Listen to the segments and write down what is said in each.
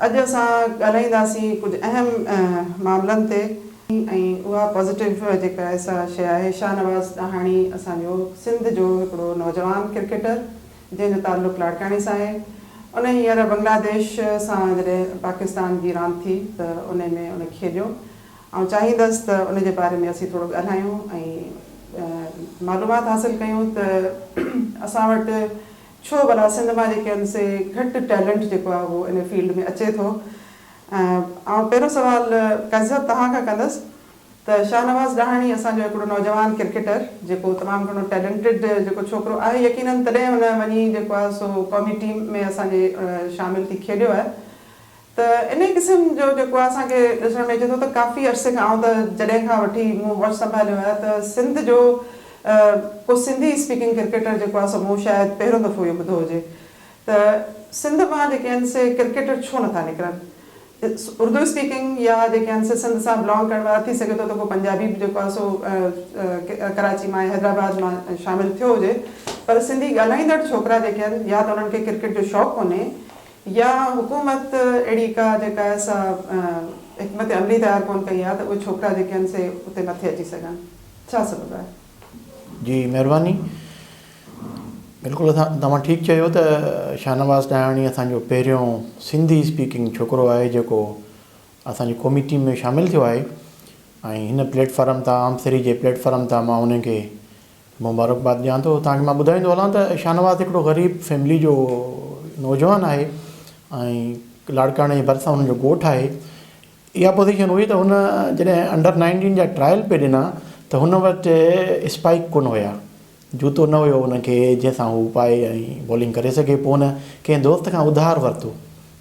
اڄ اسان ڳالهائينداسين ڪجهه اهم معاملن تي ۽ اها پازيٽو جيڪا آهي سا شيء آهي شاهنواز ڏاهاڻي اسان جو سنڌ جو هڪڙو نوجوان ڪرڪيٽر جنهن جو تعلق لاڙڪاڻي سان آهي ان هينئر بنگلاديش سان جڏهن پاڪستان جي راند ٿي ته ان ۾ ان کيڏيو. آئون چاهيندس ته ان جي باري ۾ اسين ٿورو ڳالهايون ۽ معلومات حاصل ڪيون ته اسان وٽ ڇو ڀلا سنڌ مان جيڪي آهن سي گهٽ ٽيلنٽ جيڪو آهي اهو ان فيلڊ ۾ اچي ٿو. آئون پهريون سوال قاضي صاحب توهان کان ڪندس ته شاهنواز ڏاهاڻي اسان جو هڪڙو نوجوان ڪرڪيٽر جيڪو تمام گهڻو ٽيلنٽيڊ جيڪو ڇوڪرو آهي يقينن تڏهن هن وڃي جيڪو آهي سو قومي ٽيم ۾ اسان جي شامل ٿي کيڏيو آهي ته انهي قسم جو جيڪو آهي اسان کي ڏسڻ ۾ اچي ٿو ته ڪافي عرصي کان آئون ته جڏهن کان وٺي مون هوش سنڀاليو آهي ته سنڌ جو ڪو سنڌي اسپيڪنگ ڪرڪيٽر جيڪو آهي سو مون شايد پهريون دفعو اهو ٻڌو هجي ته سنڌ مان جيڪي آهن سي ڪرڪيٽر ڇو نٿا نڪرن اردو اسپيڪنگ يا جيڪي آهن سي سنڌ سان بلانگ ڪرڻ وارا ٿي سگهي ٿو ته ڪو پنجابي به جيڪو آهي سو ڪراچي مان يا حيدرآباد مان شامل ٿيو هجي پر سنڌي ڳالهائيندڙ ڇوڪرا جيڪي آهن يا ته انهن کي ڪرڪيٽ جو شوق ڪونهي يا حڪومت اهڙي ڪا جيڪا آهي سا حڪمت عملي تيار ڪونه ڪئي آهي ته اهي ڇوڪرا جيڪي آهن سي اتي مٿي اچي سگهن ڇا سبب آهي؟ جي مهرباني. بلڪل اسان توهان ٺيڪ چيو ته شاهنواز ڏاهاڻي اسان جو پهريون سنڌي اسپيڪنگ ڇوڪرو آهي جيڪو اسان جي قومي ٽيم ۾ شامل ٿيو آهي ۽ هن پليٽ فارم تان عام سري جي پليٽ فارم تان مان ان کي مبارڪباد ڏيان ٿو توهان کي مان ٻڌائيندو هلان ته شاهنواز هڪڙو غريب فيملي جو نوجوان آهي ۽ لاڙڪاڻي جي ڀرسان هن جو ڳوٺ آهي اها پوزيشن هئي ته هن جڏهن انڊر نائنٽين جا ٽرائل پئي ڏنا ته هن وٽ اسپائيڪ ڪونه هيا، جوتو نه هيو هن کي جنهن سان هو پائي ۽ بولنگ ڪري سگهي پوء هن ڪنهن دوست کان اڌار ورتو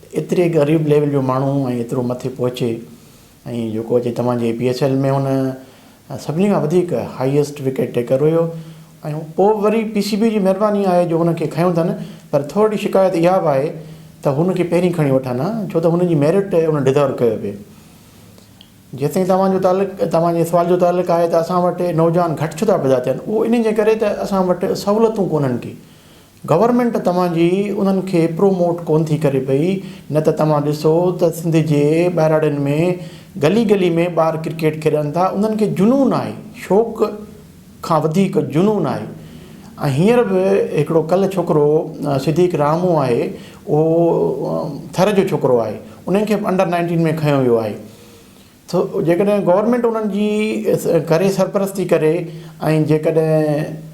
ته ايتري غريب ليول جو ماڻهو ۽ ايترو مٿي پهچي ۽ جيڪو اچي توهان جي پي ايس ايل ۾ هن سڀني کان وڌيڪ هائيسٽ وڪيٽ ٽيڪر هيو ۽ پوء وري پي سي بي جي مهرباني آهي جو هن کي کنيو اٿن پر ٿورڙي شڪايت اها به آهي ته هن کي پهرين کڻي وٺن ها ڇو ته هن جي ميرٽ هن ڊزرو ڪيو پئي. جيستائين توهان جو تعلق توهان جي سوال جو تعلق آهي ته اسان وٽ نوجوان گهٽ ڇو ٿا پيدا ٿين اهو انهي جي ڪري ته اسان وٽ سهولتون ڪونهن ڪي گورنمينٽ توهان جي انهن کي پروموٽ ڪونه ٿي ڪري پئي نه ته توهان ڏسو ته سنڌ جي ٻهراڙين ۾ گلي گلي ۾ ٻار ڪرڪيٽ کيڏن ٿا انهن کي جنون آهي شوق کان وڌيڪ جنون آهي ۽ هينئر به هڪڙو ڪلهه ڇوڪرو صديق راهمون آهي اهو ٿر جو ڇوڪرو آهي انهن کي به انڊر نائنٽين ۾ کنيو ويو آهي سو جيڪڏهن گورنمينٽ انهن جي ڪري سرپرستي ڪري ۽ جيڪڏهن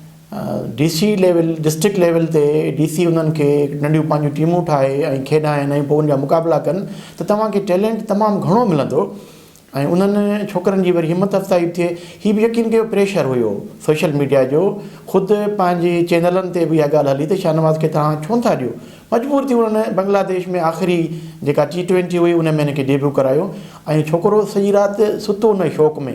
D C level district level تي ڊي سي انهن کي ننڍيون پنهنجون ٽيمون ٺاهي ۽ کيڏائن ۽ پوء ان جا مقابلا ڪن ته توهان کي ٽيلنٽ تمام گهڻو ملندو ۽ انهن ڇوڪرن جي وري همت افزائي به ٿئي. هي به يقين ڪيو پريشر هيو سوشل ميڊيا جو خود پنهنجي چينلن تي به اها ڳالهه هلي ته شاهنواز کي توهان ڇو نٿا ڏيو. مجبور ٿي انهن بنگلاديش ۾ آخري جيڪا ٽي ٽوئنٽي هئي ان ۾ هن کي ڊيبيو ڪرايو ۽ ڇوڪرو سڄي رات ستو ان شوق ۾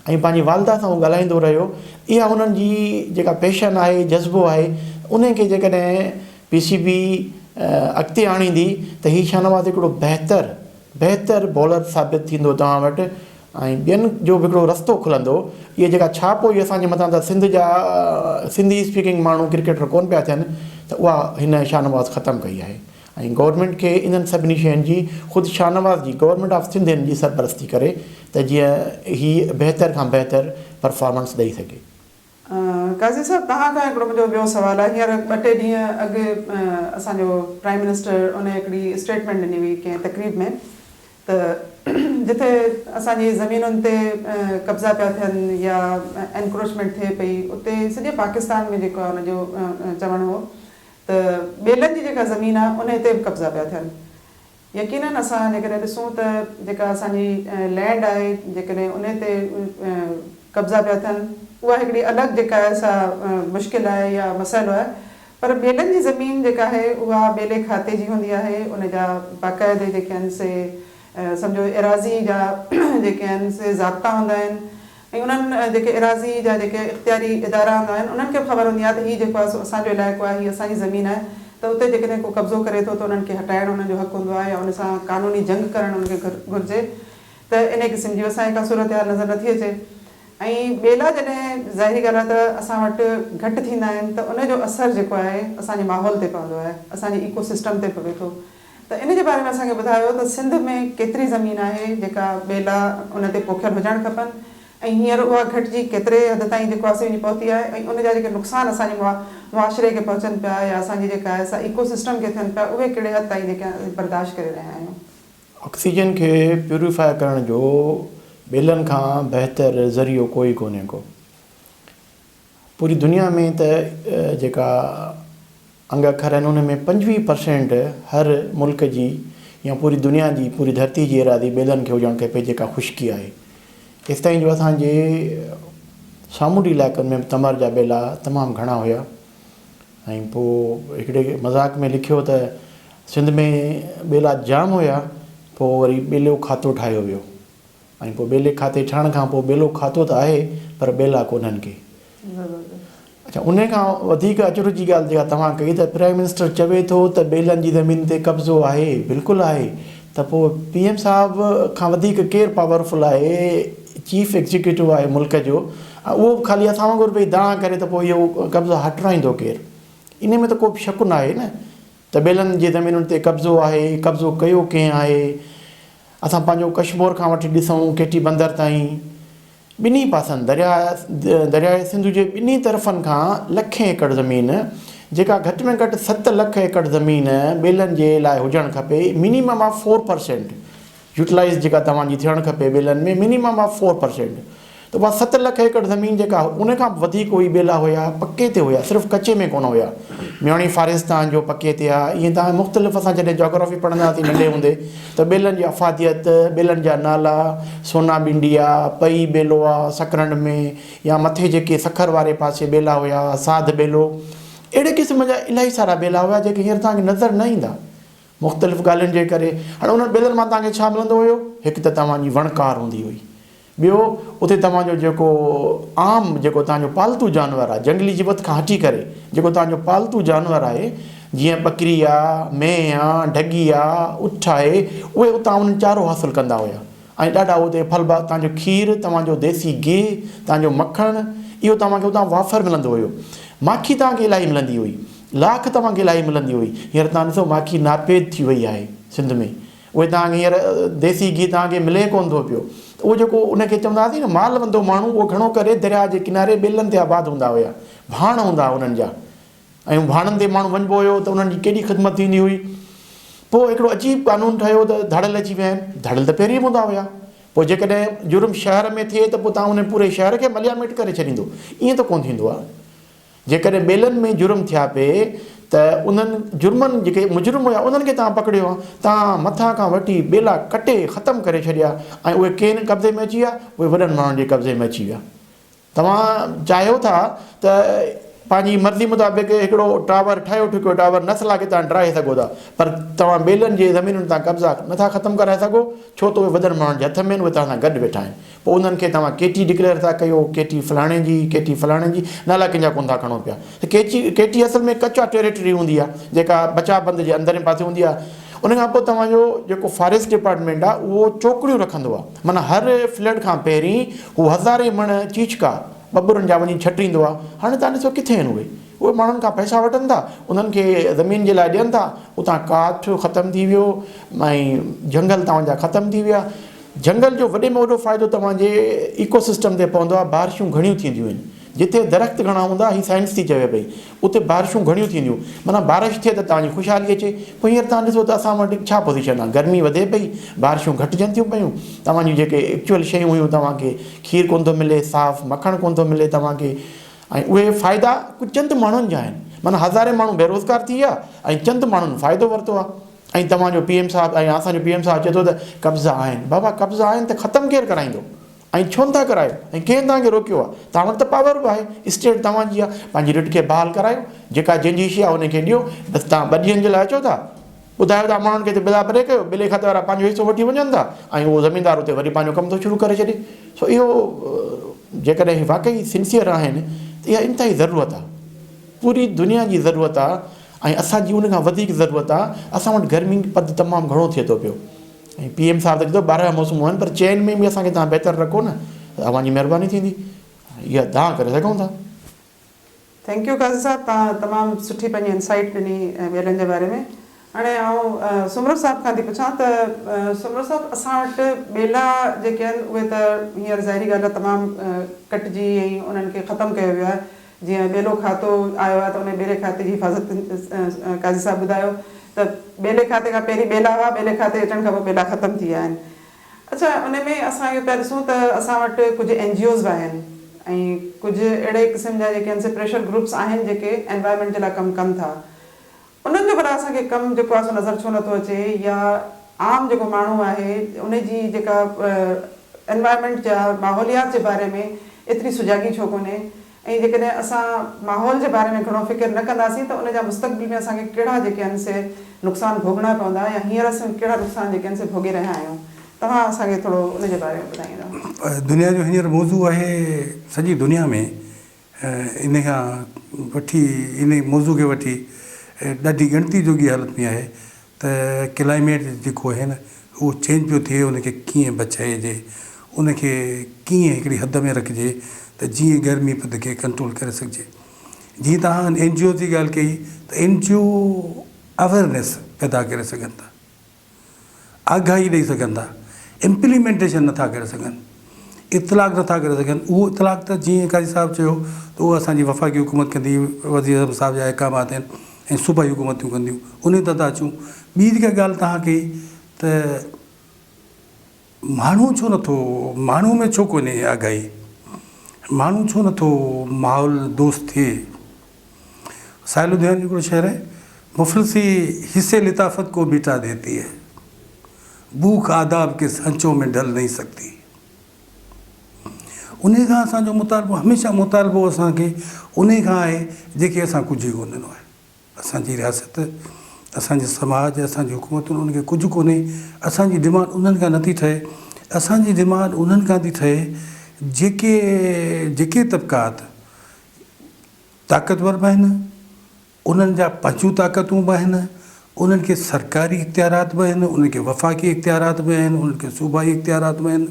۽ پنهنجي والده سان هو ڳالهائيندو رهيو. اها انهن جي جيڪا پيشن آهي جذبو آهي انهي کي جيڪڏهن پي سي بي اڳتي آڻيندي ته هي شاهنواز هڪڙو بهتر بهتر بالر ثابت ٿيندو توهان وٽ ۽ ٻين جو به هڪڙو رستو کلندو. اهي جيڪا ڇاپ هئي اسان جي مٿان ته سنڌ جا سنڌي اسپيڪنگ ماڻهو ڪرڪيٽر ڪونه پيا ٿين ته اها هن شاهنواز ختم ڪئي آهي ۽ گورنمينٽ کي انهن سڀني شين جي خود شاهنواز جي گورنمينٽ آف سنڌ هن جي سرپرستي ڪري ته جيئن هي بهتر کان بهتر پرفارمنس ڏئي سگهي. قاضي صاحب توهان کان هڪڙو منهنجو ٻيو سوال آهي هينئر ٻه ٽي ڏينهن اڳ اسان جو پرائيم منسٽر ان هڪڙي اسٽيٽمينٽ ڏني هئي ڪنهن تقريب ۾ ته جتي اسان جي زمينن تي قبضا پيا ٿين يا انڪروچمينٽ ٿئي پئي اتي سڄي پاڪستان ۾ جيڪو آهي ان جو چوڻ هو ته ٻيلن جي جيڪا زمين آهي ان تي به قبضا پيا ٿين يقينن اسان جيڪڏهن ڏسون ته جيڪا اسان جي لينڊ آهي جيڪڏهن انهي تي قبضا پيا ٿين اها هڪڙي الڳ جيڪا آهي سا مشڪل آهي يا مسئلو آهي پر ٻيلن جي زمين جيڪا آهي اها ٻيلي کاتي جي هوندي آهي ان جا باقاعدي جيڪي آهن سي سمجهو ايراضي جا جيڪي آهن سي ضابطا هوندا آهن ۽ انهن جيڪي ايراضي جا جيڪي اختياري ادارا هوندا آهن انهن کي به خبر هوندي آهي ته هي جيڪو آهي سو اسان جو علائقو آهي هي اسان جي زمين آهي ته اتي جيڪڏهن ڪو قبضو ڪري ٿو ته انهن کي هٽائڻ انهن جو حق هوندو آهي يا ان سان قانوني جنگ ڪرڻ انهن کي گهرجي ته انهي قسم جي اسان کي ڪا صورتحال نظر نٿي اچي ۽ ٻيلا جڏهن ظاهري ڳالهه آهي ته اسان وٽ گهٽ ٿيندا آهن ته ان جو اثر جيڪو آهي اسان جي ماحول تي پوندو آهي اسان جي ايڪو سسٽم تي پوي ٿو. ته ان جي باري ۾ اسان کي ٻڌايو ته سنڌ ۾ ڪيتري زمين آهي جيڪا ٻيلا ان تي پوکيل هجڻ کپن ۽ هينئر اها گهٽجي ڪيتري حد تائين جيڪو آهي سو وڃي پهتي آهي ۽ ان جا جيڪي نقصان اسان جي معاشري کي پهچن پيا يا اسان جي جيڪا آهي سا ايڪو سسٽم کي ٿين پيا اهي ڪهڙي حد تائين جيڪي برداشت ڪري رهيا آهيون. آڪسيجن کي پيوريفاء ڪرڻ جو ٻيلن کان بهتر ذريعو ڪوئي ڪونهي ڪو. پوري دنيا ۾ ته جيڪا انگ اکر آهن ان ۾ 25 پرسينٽ هر ملڪ جي يا پوري دنيا جي پوري ڌرتي جي ايراضي ٻيلن کي هجڻ کپي جيڪا خشڪي آهي. ايستائين جو اسان جي سامونڊي علائقن ۾ به تمر جا ٻيلا تمام گهڻا هيا ۽ پوء هڪڙي مذاق ۾ لکيو ته سنڌ ۾ ٻيلا جام هيا پوء وري ٻيلو کاتو ٺاهيو ويو. ۽ پوء ٻيلي کاتي ٺهڻ کان پوء ٻيلو کاتو ته آهي پر ٻيلا ڪونهن ڪي. اڇا انهي کان وڌيڪ اچرج جي ڳالهه جيڪا توهان ڪئي ته پرائم منسٽر چوي ٿو ته ٻيلن جي زمين تي قبضو آهي بلڪل آهي ته پوء پي ايم صاحب کان وڌيڪ ڪير پاورفل آهي چيف ايگزيڪيوٽو آهي ملڪ جو ۽ اهو به خالي اسان وانگر پئي دانهن ڪري ته پوء اهو قبضا هٽرائيندو ڪير انهي ۾ ته ڪو به شڪ ناهي نه ته ٻيلن جي زمينن تي قبضو آهي قبضو ڪيو ڪنهن آهي اسان پنهنجو ڪشمور کان وٺي ڏسون ڪيٽي بندر تائين ٻنهي پاسن درياء درياء سنڌ جي ٻنهي طرفن کان لکين ايڪڙ زمين جيڪا گهٽ ۾ گهٽ 7 لک ايڪڙ زمين ٻيلن جي لاء هجڻ کپي منيمم آف 4% يوٽيلائز جيڪا توهان جي ٿيڻ کپي ٻيلن ۾ منيمم آف 4% ته اها 7 لک ايڪڙ زمين جيڪا ان کان به وڌيڪ هئي ٻيلا هيا پڪي تي هيا صرف ڪچي ۾ ڪونه هيا مياڻي فاريسٽ تان جو پڪي تي آ ائين تان مختلف اسان جڏهن جاگرافي پڙهندا هئاسين ننڍي هوندي ته ٻيلن جي افاديت ٻيلن جا نالا سونا ٻنڊي آ پئي ٻيلو آ سڪرنڊ ۾ يا مٿي جيڪي سکر واري پاسي ٻيلا هيا ساڌ ٻيلو اهڙي قسم جا الاهي سارا ٻيلا هيا جيڪي هينئر توهان کي نظر نه ايندا مختلف ڳالهين جي ڪري هاڻي انهن ٻيلن مان توهان کي ڇا ملندو هيو هڪ ته توهان جي وڻڪار هوندي هئي ٻيو اتي توهان جو جيڪو عام جيڪو توهان جو پالتو جانور آهي جنگلي جيوت کان هٽي ڪري جيڪو توهان جو پالتو جانور آهي جيئن ٻڪري آ، مينهن آ، ڍڳي آ، اٺ آهي اهي اتان انهن چارو حاصل ڪندا هيا ۽ ڏاڍا اتي ڦل با توهان جو کير توهان جو ديسي گيهه توهان جو مکڻ اهو توهان کي اتان وافر ملندو هيو ماکي توهان کي الاهي ملندي هئي لاک توهان کي الاهي ملندي هئي هينئر توهان ڏسو ماکي ناپيد ٿي وئي آهي سنڌ ۾ اهي توهان کي هينئر ديسي گيهه توهان کي ملي ڪونه ٿو پيو ته اهو جيڪو ان کي چوندا هئاسين نه مال وندو ماڻهو اهو گهڻو ڪري درياهه جي ڪناري ٻيلن تي آباد هوندا هيا ڀاڻ هوندا هئا انهن جا ۽ ڀاڻن تي ماڻهو وڃبو هيو ته انهن جي ڪيڏي خدمت ٿيندي هئي پوء هڪڙو عجيب قانون ٺهيو ته ڌاڙيل اچي ويا آهن ڌاڙيل ته پهرين به هوندا هيا پوء جيڪڏهن جرم شهر ۾ ٿئي ته پوء توهان ان پوري شهر کي ملياميٽ ڪري ڇڏيندو ائين ته ڪونه ٿيندو آهي جيڪڏهن ٻيلن ۾ جرم ٿيا پئي ته انهن جرمن جيڪي مجرم هيا انهن کي توهان پڪڙيو ها، توهان مٿان کان وٺي ٻيلا ڪٽي ختم ڪري ڇڏيا ۽ اهي ڪنهن قبضي ۾ اچي ويا؟ اهي وڏن ماڻهن جي قبضي ۾ اچي ويا. توهان چاهيو ٿا ته پنهنجي مرضي مطابق هڪڙو ٽاور ٺاهيو ٺڪيو ٽاور نسلا کي توهان ڊاهي سگهو ٿا پر توهان ٻيلن جي زمينن تان قبضا نٿا ختم ڪرائي سگهو ڇو ته اهي وڏن ماڻهن جي هٿ ۾ آهن اهي توهان سان گڏ ويٺا آهن. پوء انهن کي توهان ڪيٽي ڊڪليئر ٿا ڪيو، ڪيٽي فلاڻي جي، ڪيٽي فلاڻي جي، نالا ڪنهن جا ڪونه ٿا کڻو پيا. ته ڪيچي، ڪيٽي اصل ۾ ڪچا ٽيريٽري هوندي آهي، جيڪا بچاء بند جي اندرين پاسي هوندي آهي. ان کان پوء توهان جو جيڪو فاريسٽ ڊپارٽمينٽ آهي، اهو چوڪڙيون رکندو آهي. معنيٰ هر فلڊ کان پهرين هو هزارين مڻ چيچڪا ٻٻرن جا وڃي ڇٽيندو آهي. هاڻي توهان ڏسو ڪٿي آهن اهي؟ اهي ماڻهن کان پئسا وٺن ٿا، انهن کي زمين جي لاء ڏين ٿا، اتان ڪاٺ ختم ٿي ويو ۽ جهنگل توهان جا ختم ٿي ويا. جهنگل جو وڏي ۾ وڏو فائدو توهان جي ايڪو سسٽم تي پوندو آهي، بارشون گهڻيون ٿينديون آهن. جتي درخت گهڻا هوندا، هي سائنس ٿي چوي پئي، اتي بارشون گهڻيون ٿينديون. معنيٰ بارش ٿئي ته توهان جي خوشحالي اچي. پوء هينئر توهان ڏسو ته اسان وٽ ڇا پوزيشن آهي، گرمي وڌي پئي، بارشون گهٽجن ٿيون پيون، توهان جون جيڪي ايڪچوئل شيون هيون توهان کي کير ڪونه ٿو ملي، صاف مکڻ ڪونه ٿو ملي توهان کي ۽ اهي فائدا ڪجهه چند ماڻهن جا آهن. معنيٰ هزارين ماڻهو بيروزگار ٿي ويا ۽ چند ماڻهن فائدو ورتو آهي. ۽ توهان جو پي ايم صاحب ۽ اسان جو پي ايم صاحب چئي ٿو ته قبضا آهن بابا قبضا آهن ته ختم ڪير ڪرائيندو ۽ ڇو نٿا ڪرايو ۽ ڪنهن توهان کي روڪيو آهي توهان وٽ ته پاور به آهي اسٽيٽ توهان جي آهي پنهنجي رٽ کي بحال ڪرايو جيڪا جنهن جي شي آهي ان کي ڏيو بس توهان ٻه ڏينهن جي لاء اچو ٿا ٻڌايو ٿا ماڻهن کي ته بلا پري ڪيو ٻلي کاتي وارا پنهنجو حصو وٺي وڃن ٿا ۽ اهو زميندار اتي وري پنهنجو ڪم ٿو شروع ڪري ڇڏي سو اهو جيڪڏهن هي واقعي سنسيئر آهن ته اها انتهائي ضرورت آهي پوري دنيا جي ضرورت آهي ۽ اسان جي ان کان وڌيڪ ضرورت آ، اسان وٽ گرمي پد تمام گهڻو ٿئي ٿو پيو ۽ پي ايم صاحب ته چئي ٿو 12 موسمون آهن پر چئن ۾ به اسان کي توهان بهتر رکو نه ته اوهان جي مهرباني ٿيندي اها دانهن ڪري سگهون ٿا. Thank you قاضي صاحب توهان تمام سٺي پنهنجي انسائيٽ ڏني ٻيلن جي باري ۾ هاڻي آئون سومرو صاحب کان ٿي پڇان ته سومرو صاحب اسان وٽ ٻيلا جيڪي آهن اهي ته هينئر ظاهري ڳالهه آهي تمام ڪٽجي ۽ انهن کي ختم ڪيو ويو آهي جيئن ٻيلو کاتو آيو آهي ته ان ٻيلي کاتي جي حفاظت قاضي صاحب ٻڌايو ته ٻيلي کاتي کان پهرين ٻيلا هئا ٻيلي کاتي اچڻ کان پوء ٻيلا ختم ٿي ويا آهن اڇا ان ۾ اسان اهو پيا ڏسون ته اسان وٽ ڪجهه اين جي اوز به آهن ۽ ڪجهه اهڙي قسم جا جيڪي آهن سي پريشر گروپس آهن جيڪي انوائرمينٽ جي لاء ڪم ڪن ٿا انهن جو ڀلا اسان کي ڪم جيڪو آهي سو نظر ڇو نٿو اچي يا عام جيڪو ماڻهو آهي ان جي جيڪا انوائرمينٽ جا ماحوليات جي باري ۾ ايتري سجاڳي ڇو ڪونهي ۽ جيڪڏهن اسان ماحول جي باري ۾ گهڻو فڪر نه ڪنداسين ته ان جا مستقبل ۾ اسان کي ڪهڙا جيڪي آهن سي نقصان ڀوڳڻا پوندا يا هينئر اسين ڪهڙا نقصان جيڪي آهن سي ڀوڳي رهيا آهيون توهان اسان کي ٿورو ان جي باري ۾ ٻڌائيندا. دنيا جو هينئر موضوع آهي سڄي دنيا ۾ ان کان وٺي ان موضوع کي وٺي ڏاڍي ڳڻتي جوڳي حالت ۾ آهي ته ڪلائميٽ جيڪو آهي نه اهو چينج پيو ٿئي ان کي ڪيئن بچائجي ان کي ڪيئن هڪڙي حد ۾ رکجي ته جيئن گرمي پد کي ڪنٽرول ڪري سگهجي جيئن توهان اين جي اوز جي ڳالهه ڪئي ته اين جي او اويرنيس پيدا ڪري سگهن ٿا آگاهي ڏئي سگهن ٿا، امپليمينٽيشن نٿا ڪري سگهن، اطلاق نٿا ڪري سگهن، اهو اطلاق ته جيئن قاضي صاحب چيو ته اهو اسان جي وفاقي حڪومت ڪندي، وزيراعظم صاحب جا احڪامات آهن ۽ صوبائي حڪومتون ڪنديون، انهي تان ٿا اچون. ٻي جيڪا ڳالهه توهان ڪئي ته ماڻهو ڇو نٿو، ماڻهو ۾ ڇو ڪونهي آگاهي، ماڻهو ڇو نٿو ماحول دوست ٿئي، ساحل لڌيانوي جو هڪڙو شعر آهي، مفلسي حصي لطافت ڪو مٽا ديتي هي، بوک آداب ڪي سانچو ۾ ڍل نهين سڪتي. انهي کان اسان جو مطالبو هميشه مطالبو اسان کي انهي کان آهي جيڪي اسان ڪجهه ئي ڪونه ڏنو آهي. اسان جي رياست، اسان جي سماج، اسان جي حڪومتن انهن کي ڪجهه ڪونهي. اسان جي ڊمانڊ انهن کان نٿي ٺهي. اسان جي ڊمانڊ انهن کان ٿي ٺهي جيڪي جيڪي طبقات طاقتور به آهن، انهن جا پنهنجون طاقتون به آهن، انهن کي سرڪاري اختيارات به آهن، انهن کي وفاقي اختيارات به آهن، انهن کي صوبائي اختيارات به آهن،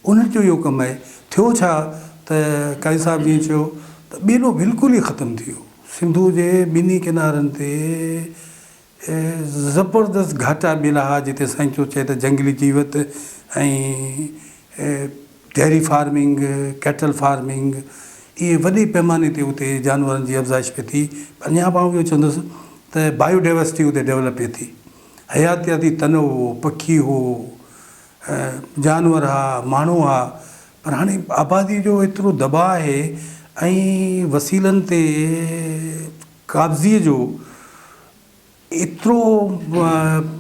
انهن جو اهو ڪم آهي. ٿيو ڇا ته قاضي صاحب جيئن چيو ته ٻيلو بلڪل ئي ختم ٿي ويو. سنڌوء جي ٻنهي ڪنارن تي زبردست گهاٽا ٻيلا ها جتي سائين ٿو چئي ته جهنگلي جيوت ۽ ڊيري فارمنگ، ڪيٽل فارمنگ اهي وڏي پيماني تي اتي جانورن جي افزائش پئي ٿي. اڃا به آئون اهو چوندس ته بايو ڊائيورسٽي اتي ڊيولپ پئي ٿي. حياتياتي تنوع هو، پکي هو، جانور ها، ماڻهو ها پر هاڻي آبادي جو ايترو دٻاء آهي ۽ وسيلن تي قابضيء جو ايترو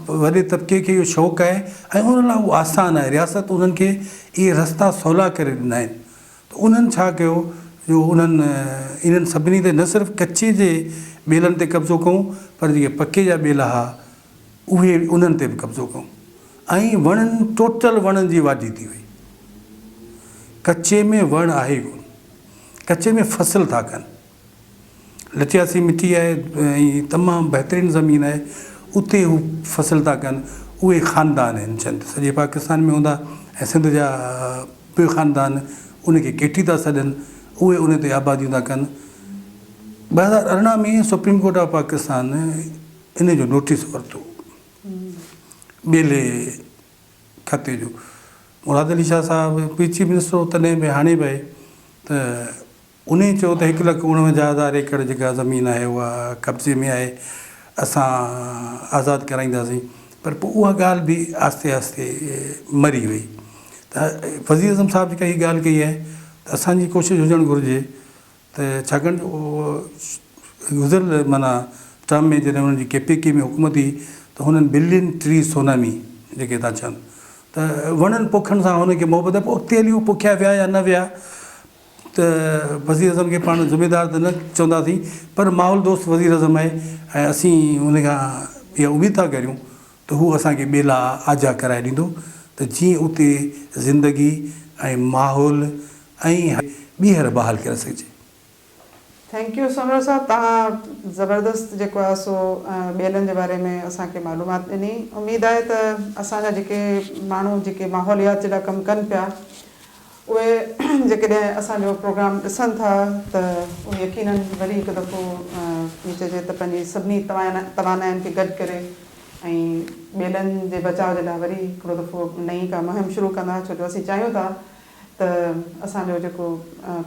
وڏي طبقي کي اهو شوق آهي ۽ ان لاء اهو آسان آهي رياست انهن کي اهي رستا سولا ڪري ڏنا آهن ته انهن ڇا ڪيو جو انهن انهن سڀني تي نه صرف ڪچي جي ٻيلن تي قبضو ڪيون پر جيڪي پڪي جا ٻيلا ها اهي انهن تي به قبضو ڪيون ۽ وڻن ٽوٽل وڻن جي واڍي ٿي وئي ڪچي ۾ وڻ آهي ئي ڪونه ڪچي ۾ فصل ٿا ڪن. لٽياسي مٽي آهي ۽ تمام بهترين زمين آهي اتي هو فصل ٿا ڪن اهي خاندان آهن چند سڄي پاڪستان ۾ هوندا ۽ سنڌ جا به خاندان ان کي ڪيٽي ٿا سڏن اهي ان تي آباديون ٿا ڪن 2018 ۾ سپريم ڪورٽ آف پاڪستان ان جو نوٽيس ورتو ٻيلي کاتي جو مراد علي شاهه صاحب به چيف منسٽر هو تڏهن به هاڻي به آهي ته انهيء چيو ته هڪ لک اڻونجاهه هزار ايڪڙ جيڪا زمين آهي اها قبضي ۾ آهي، اسان آزاد ڪرائينداسين پر پوء اها ڳالهه به آهستي آهستي مري وئي ته وزيراعظم صاحب جيڪا هي ڳالهه ڪئي آهي ته اسان جي ڪوشش هجڻ گهرجي ته ڇاڪاڻ جو گذريل معنيٰ ٽرم ۾ جڏهن انهن جي ڪي پي ڪي ۾ حڪومت هئي ته هنن بلين ٽري سونامي جيڪي ٿا چون ته وڻن پوکڻ سان هن کي محبت آهي پوء اڳتي هلي اهي پوکيا ويا يا نه ويا ته وزيراعظم کي پاڻ ذميدار ته نه چونداسين پر ماحول دوست وزيراعظم آهي ۽ اسين ان کان اها اميد ٿا ڪريون ته هو اسان کي ٻيلا آجا ڪرائي ڏيندو ته جيئن اتي زندگي ۽ ماحول ۽ ٻيهر بحال ڪري سگهجي. Thank you Soomro صاحب توهان زبردست جيڪو آهي سو ٻيلن جي باري ۾ اسان کي معلومات ڏني اميد آهي ته اسان جا جيڪي ماڻهو جيڪي ماحوليات جي لاء ڪم ڪن پيا اهي جيڪڏهن اسان جو پروگرام ڏسن ٿا ته اهي يقينن وري هڪ دفعو ائين چئجي ته پنهنجي سڀني توانائين کي گڏ ڪري. ۽ ٻيلن جي بچاء جي لاء وري هڪڙو دفعو نئين ڪا مهم شروع ڪندا ڇو جو اسين چاهيون ٿا ته اسان جو جيڪو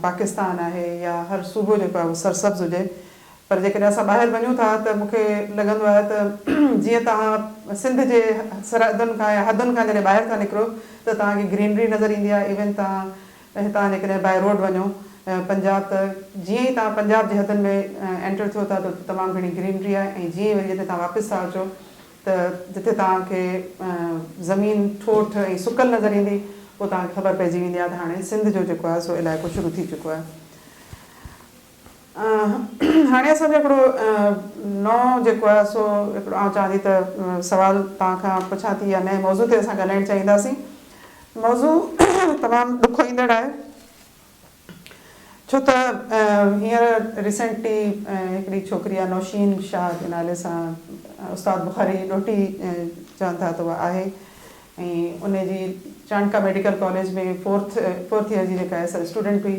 پاڪستان آهي يا هر صوبو جيڪو آهي اهو سرسبز هجي پر جيڪڏهن اسان ٻاهر وڃون ٿا ته مون کي لڳندو آهي ته جيئن توهان سنڌ جي سرحدن کان يا حدن کان جڏهن ٻاهر ٿا نڪرو ته توهان کي گرينري نظر ايندي آهي ايون توهان هتان جيڪڏهن باء روڊ وڃو پنجاب ته جيئن ئي توهان پنجاب جي حدن ۾ اينٽر ٿيو ٿا ته اتي تمام گهڻي گرينري آهي ۽ جيئن ئي وري جڏهن توهان واپس ٿا اچو ته جتي توهان کي زمين ٺوٺ ۽ سڪل نظر ايندي پوء توهان کي خبر پئجي ويندي آهي ته هاڻي سنڌ جو جيڪو آهي سو علائقو شروع ٿي چڪو آهي. هاڻي اسان جو هڪڙو نئون جيڪو آهي سو هڪڙو آئون چاهان ٿي ته سوال توهان کان پڇان ٿي يا نئين موضوع تي اسان ڳالهائڻ چاهينداسين. موضوع تمام ڏکوئيندڙ آهي ڇو ته هينئر ريسينٽلي هڪڙي ڇوڪري آهي نوشين شاهه جي نالي سان استاد بخاري ڏوهٽي چون ٿا ته اها آهي ۽ ان جي Chandka medical college ۾ fourth fourth year جي جيڪا آهي سا اسٽوڊنٽ هئي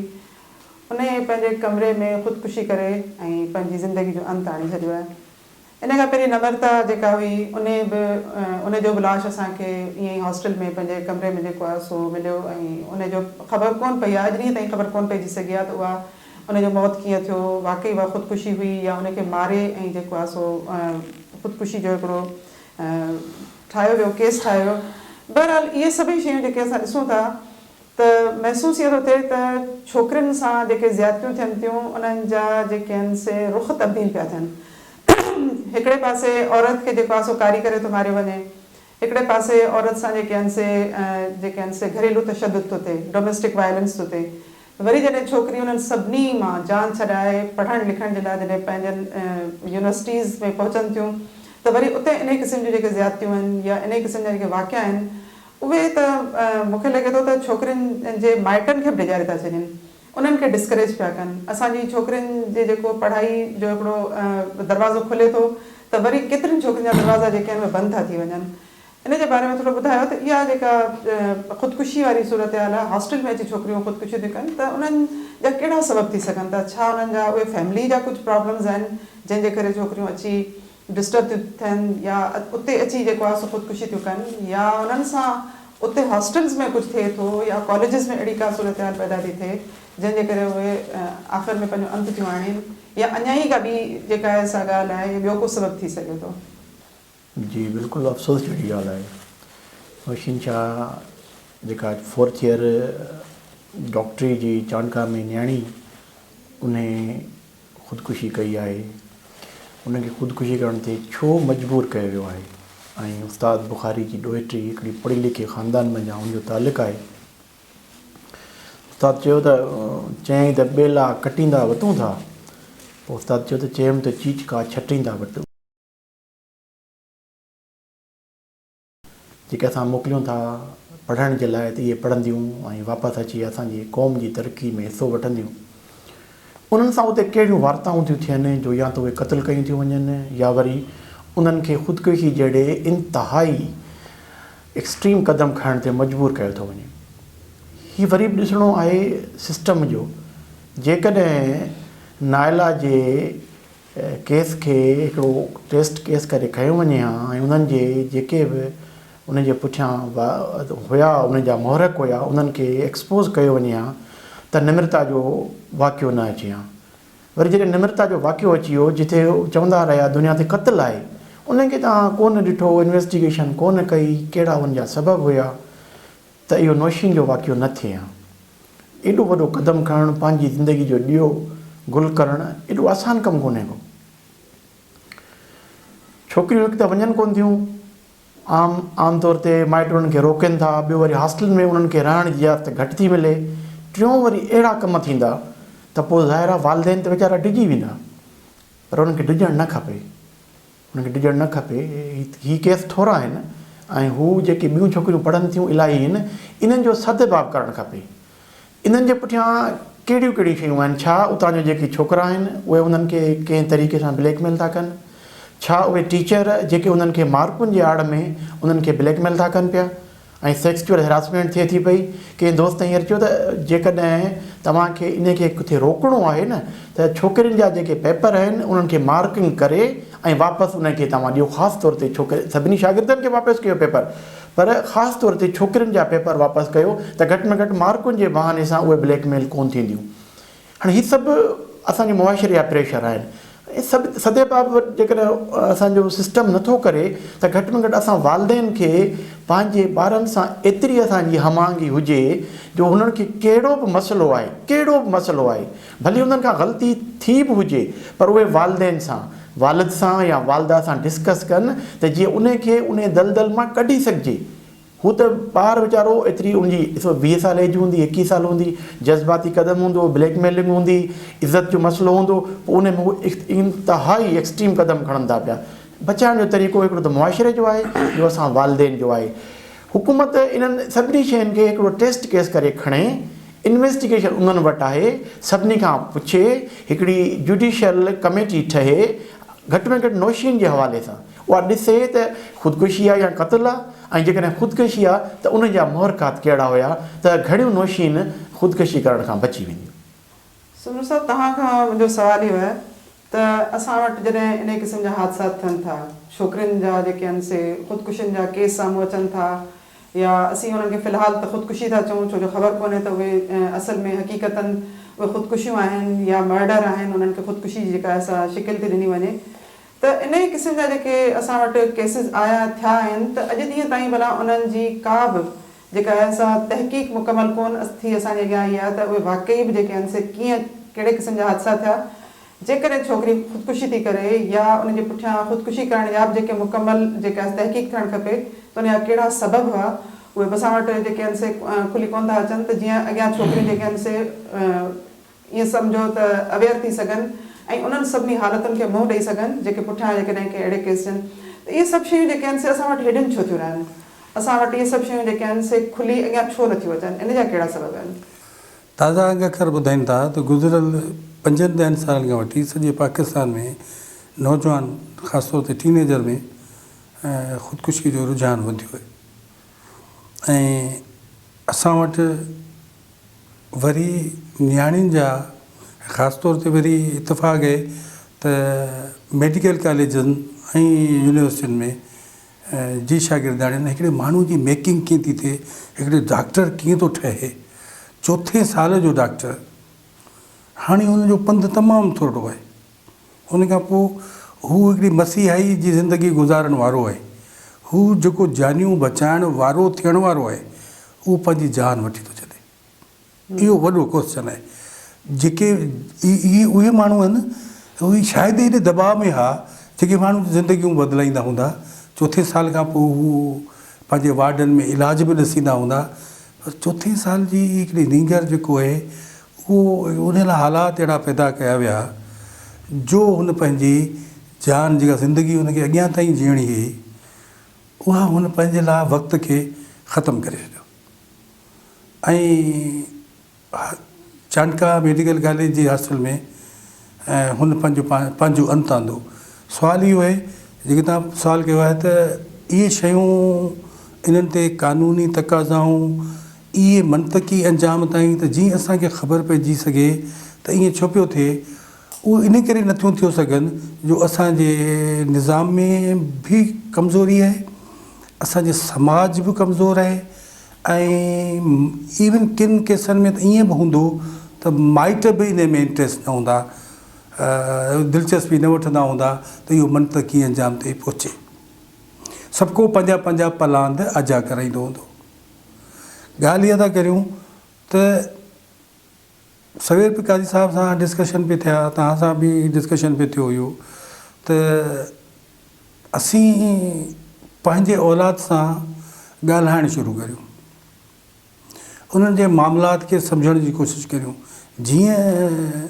ان پنهنجي ڪمري ۾ خودڪشي ڪري ۽ پنهنجي زندگي جو انت آڻي ڇڏيو آهي. ان کان پهرين نمرتا جيڪا هئي انهي به ان جو به لاش اسان کي ائين ئي هاسٽل ۾ پنهنجي ڪمري ۾ جيڪو آهي سو مليو ۽ ان جو خبر ڪونه پئي آهي اڄ ڏينهن تائين خبر ڪونه پئجي سگهي آهي ته اها ان جو موت ڪيئن ٿيو واقعي اها خودڪشي هئي يا ان کي ماري ۽ جيڪو آهي سو خودڪشي جو هڪڙو ٺاهيو ويو ڪيس ٺاهيو ويو بهرحال اهي سڀئي شيون جيڪي اسان ڏسون ٿا ته محسوس اهو ٿو ٿئي ته ڇوڪرين سان جيڪي زيادتيون ٿين ٿيون انهن جا جيڪي آهن سي رخ تبديل پيا ٿين. هڪڙي پاسي عورت کي جيڪو آهي سو ڪاري ڪري ٿو ماريو وڃي، هڪڙي پاسي عورت سان جيڪي آهن سي جيڪي آهن سي گهريلو تشدد ٿو ٿئي، ڊوميسٽڪ وائلنس ٿو ٿئي. وري جڏهن ڇوڪري انهن سڀني مان جان ڇڏائي پڙهڻ لکڻ جي لاء جڏهن پنهنجن يونيورسٽيز ۾ پهچن ٿيون ته وري اتي انهي قسم جون جيڪي زيادتيون آهن يا انهي قسم جا جيڪي واقعا آهن اهي ته مون کي لڳي ٿو ته ڇوڪرين جي مائٽن کي به ڊيڄاري ٿا ڇڏين. انهن کي ڊسڪريج پيا ڪن. اسان جي ڇوڪرين جي جيڪو پڙهائي جو هڪڙو دروازو کلي ٿو ته وري ڪيترين ڇوڪرين جا دروازا جيڪي آهن اهي بند ٿا ٿي وڃن. ان جي باري ۾ ٿورو ٻڌايو ته اها جيڪا خودڪشي واري صورتحال آهي هاسٽل ۾ اچي ڇوڪريون خودڪشي ٿيون ڪن ته انهن جا ڪهڙا سبب ٿي سگهن ٿا؟ ڇا انهن جا اهي فيملي جا ڪجهه پرابلمز آهن جنهن جي ڪري ڇوڪريون اچي ڊسٽرب ٿيون ٿين يا اتي اچي جيڪو آهي سو خودڪشي ٿيون ڪن يا انهن سان اتي هاسٽلز ۾ ڪجهه ٿئي ٿو يا ڪاليجز ۾ اهڙي ڪا صورتحال پيدا ٿي ٿئي جنهن جي ڪري اهي آخر ۾ پنهنجو انت ٿيون آڻين يا اڃا ئي ڪا ٻي جيڪا آهي سا ڳالهه آهي يا ٻيو ڪو سبب ٿي سگهي ٿو. جي بلڪل افسوس جهڙي ڳالهه آهي نوشين شاهه جيڪا فورٿ ايئر ڊاڪٽري جي چانڊڪا ۾ نياڻي انهي خودڪشي ڪئي آهي ان کي خودڪشي ڪرڻ تي ڇو مجبور ڪيو ويو آهي ۽ استاد بخاري جي ڏوهٽي هڪڙي پڙهي لکي خاندان منجهان ان جو تعلق آهي استاد چيو ته چيائين ته ٻيلا ڪٽيندا وتون ٿا پوء استاد چيو ته چيم ته چيچڪا ڇٽيندا وٽ جيڪي اسان موڪليون ٿا پڙهڻ جي لاء ته اهي پڙهنديون ۽ واپس اچي اسان جي قوم جي ترقي ۾ حصو وٺنديون. انهن سان اتي ڪهڙيون وارتائون ٿيون ٿين جو يا ته اهي قتل ڪيون ٿيون وڃن يا وري انهن کي خودڪشي جهڙي انتهائي ايڪسٽريم قدم کڻڻ تي مجبور ڪيو ٿو وڃي. هي وري به ڏسڻو آهي سسٽم جو جيڪڏهن نائلا جي ڪيس کي هڪڙو ٽيسٽ ڪيس ڪري کنيو وڃي ها ۽ انهن جي جيڪي به ان جي پٺيان هيا انهن جا محرڪ هيا انهن کي ايڪسپوز ڪيو وڃي ها ته نمرتا جو واقعو نه اچي ها وري جڏهن نمرتا جو واقعو اچي ويو جتي چوندا رهيا دنيا تي قتل آهي انهن کي توهان ڪونه ڏٺو انويسٽيگيشن ڪونه ڪئي ڪهڙا ان جا سبب هيا ته اهو نوشين جو واقعو نه ٿئي ها. ايڏو وڏو قدم کڻڻ، پنهنجي زندگي جو ڏيئو گل ڪرڻ ايڏو آسان ڪم ڪونهي ڪو. ڇوڪريون هڪ ته وڃن ڪونه ٿيون، عام عام طور تي مائٽ انهن کي روڪين ٿا، ٻيو وري هاسٽلن ۾ انهن کي رهڻ جي اجازت گهٽ ٿي ملي، ٽيون وري اهڙا ڪم ٿيندا ته پوء ظاهر آهي والدين ته ويچارا ڊڄي ويندا پر انهن کي ڊڄڻ نه کپي. هن کي ڊڄڻ نه کپي. هي ڪيس ٿورا آهن ۽ هو جيڪي ٻيون ڇوڪريون پڙهن ٿيون الاهي آهن انهن جو سد باب ڪرڻ کپي. انهن جي پٺيان ڪهڙيون ڪهڙيون شيون آهن ڇا اتان جو جيڪي ڇوڪرا آهن اهي انهن کي ڪنهن طريقي سان بليڪ ميل ٿا ڪن؟ ڇا اهي ٽيچر جيڪي انهن کي مارڪن جي آڙ ۾ انهن کي بليڪ ميل ٿا ڪن پيا؟ ۽ سيڪسچوئل هراسمينٽ ٿئي ٿي پئي. ڪنهن دوست هينئر چيو ته جيڪڏهن توهان کي انهي کي ڪٿي روڪڻو آهي نه ته ڇوڪرين جا جيڪي پيپر آهن انهن کي مارڪنگ ڪري ۽ واپس انهن کي توهان ڏيو خاص طور تي ڇوڪري سڀني شاگردن کي واپس ڪيو پيپر پر خاص طور تي ڇوڪرين جا پيپر واپس ڪيو ته گهٽ ۾ گهٽ مارڪن جي بهاني سان اهي بليڪ ميل ڪون ٿينديون. هاڻي هي سڀ اسان جي معاشري جا پريشر آهن ۽ سڀ سديباب جيڪڏهن اسان جو سسٽم نٿو ڪري ته گهٽ ۾ گهٽ اسان والدين کي پنهنجي ٻارن سان ايتري اسان جي هم آهنگي هجي جو هنن کي ڪهڙو به مسئلو آهي ڪهڙو به مسئلو آهي ڀلي انهن کان غلطي ٿي به هجي پر اهي والدين سان والد سان يا والده سان ڊسڪس ڪن ته جيئن انهي کي انهي دلدل مان ڪڍي سگهجي. هو ته ٻار ويچارو ايتري ان جي 20 سال ايج هوندي 21 سال هوندي جذباتي قدم هوندو بليڪ ميلنگ هوندي عزت جو مسئلو هوندو پوء ان ۾ هو انتهائي ايڪسٽريم قدم کڻن ٿا پيا بچائڻ جو طريقو هڪڙو ته معاشري جو آهي ٻيو اسان والدين جو آهي حڪومت انهن سڀني شين کي هڪڙو ٽيسٽ ڪيس ڪري کڻي انويسٽيگيشن انهن وٽ آهي سڀني کان پڇي هڪڙي جوڊيشل ڪميٽي ٺهي گهٽ ۾ گهٽ نوشين جي حوالي سان اها ڏسي ته خودڪشي آهي يا قتل آهي ۽ جيڪڏهن خودڪشي آهي ته ان جا محرڪات ڪهڙا هيا ته گهڻيون نوشين خودڪشي ڪرڻ کان بچي وينديون. سومرو صاحب توهان کان منهنجو سوال اهو آهي ته اسان وٽ جڏهن انهي قسم جا حادثات ٿين ٿا ڇوڪرين جا جيڪي آهن سي خودڪشين جا ڪيس سامهون اچن ٿا يا اسين انهن کي في الحال ته خودڪشي ٿا چئون ڇو جو خبر ڪونهي ته اهي اصل ۾ حقيقتاً اهي خودڪشيون آهن يا مرڊر آهن انهن کي خودڪشي جي جيڪا آهي سا شڪل ٿي ڏني وڃي ته انهيء قسم جا جيڪي اسان وٽ ڪيسز آيا ٿيا آهن ته اڄ ڏينهن تائين ڀلا انهن جي ڪا به جيڪا آهي سا تحقيق مڪمل ڪون ٿي اسان جي اڳيان آئي آهي ته اهي واقعي به جيڪي آهن سي ڪيئن ڪهڙي قسم جا حادثا ٿيا جيڪڏهن ڇوڪري خودڪشي ٿي ڪري يا ان جي پٺيان خودڪشي ڪرڻ جا به جيڪي مڪمل جيڪا آهي تحقيق ٿيڻ کپي ته ان جا ڪهڙا سبب هئا اهي به اسان وٽ جيڪي آهن سي کلي ڪون ٿا اچن ته جيئن اڳيان ڇوڪريون جيڪي آهن سي ائين سمجهو ته اويئر ٿي سگهن ۽ انهن سڀني حالتن کي منهن ڏئي سگهن جيڪي پٺيان جيڪڏهن ڪي اهڙي ڪيس ٿين ته اهي سڀ شيون جيڪي آهن سي اسان وٽ هيڊن ڇو ٿيون رهن؟ اسان وٽ اهي سڀ شيون جيڪي آهن سي کلي اڳيان ڇو نٿيون اچن؟ ان جا ڪهڙا سبب آهن؟ تازا انگ اکر ٻڌائين ٿا ته گذريل پنجن ڏهن سالن کان وٺي سڄي پاڪستان ۾ نوجوان خاص طور تي ٽين ايجر ۾ خودڪشي جو رجحان وڌيو آهي ۽ اسان وٽ وري نياڻين جا خاص طور تي وري اتفاق اهي ته ميڊيڪل ڪاليجن ۽ يونيورسٽين ۾ جي شاگردياڻين هڪڙي ماڻهو جي ميڪنگ ڪيئن ٿي ٿئي هڪڙي ڊاڪٽر ڪيئن ٿو ٺهي چوٿين سال جو ڊاڪٽر هاڻي هن جو پنڌ تمام ٿورڙو آهي ان کان پوء هو هڪڙي مسيحائي جي زندگي گذارڻ وارو آهي. هو جيڪو جانيون بچائڻ وارو ٿيڻ وارو آهي، اهو پنهنجي جان وٺي ٿو ڇڏي. اهو وڏو ڪوئسچن آهي. جيڪي اهي اهي ماڻهو آهن، اهي شايد ايڏي دٻاء ۾ ها، جيڪي ماڻهو زندگيون بدلائيندا هوندا. چوٿين سال کان پوء هو پنهنجي وارڊن ۾ علاج به ڏسيندا هوندا. پر چوٿين سال جي هڪڙي نينگر جيڪو آهي، اهو ان لاء حالات اهڙا پيدا ڪيا ويا جو هن پنهنجي جان جيڪا زندگي هن کي اڳيان تائين جيئڻي هئي اها هن پنهنجي لاء وقت کي ختم ڪري ڇڏيو ۽ چانڊڪا ميڊيڪل ڪاليج جي هاسٽل ۾ هن پنهنجو پنهنجو انت آندو. سوال اهو آهي جيڪي توهان سوال ڪيو آهي ته اهي شيون انهن تي قانوني تقاضائون اهي منطقي انجام تائين ته جيئن اسان کي خبر پئجي سگهي ته ائين ڇو پيو ٿئي، اهو ان ڪري نٿيون ٿيو سگهن جو اسان جي نظام ۾ به ڪمزوري آهي، اسان جي سماج به ڪمزور آهي ۽ ايون ڪن ڪيسن ۾ ته ائين به هوندو ته مائٽ به انهي ۾ انٽريسٽ نه هوندا، دلچسپي نه وٺندا هوندا ته اهو منطقي انجام تي پهچي. سڀڪو پنهنجا پنهنجا پلاند اجا ڪرائيندو هوندو. ڳالهه اها ٿا ڪريون ته سوير به قاضي صاحب سان ڊسڪشن پئي ٿيا توهان سان به ڊسڪشن پئي ٿيو هيو ته اسين پنهنجي اولاد سان ڳالهائڻ شروع ڪريون انهن جي معاملات کي سمجهڻ جي ڪوشش ڪريون جيئن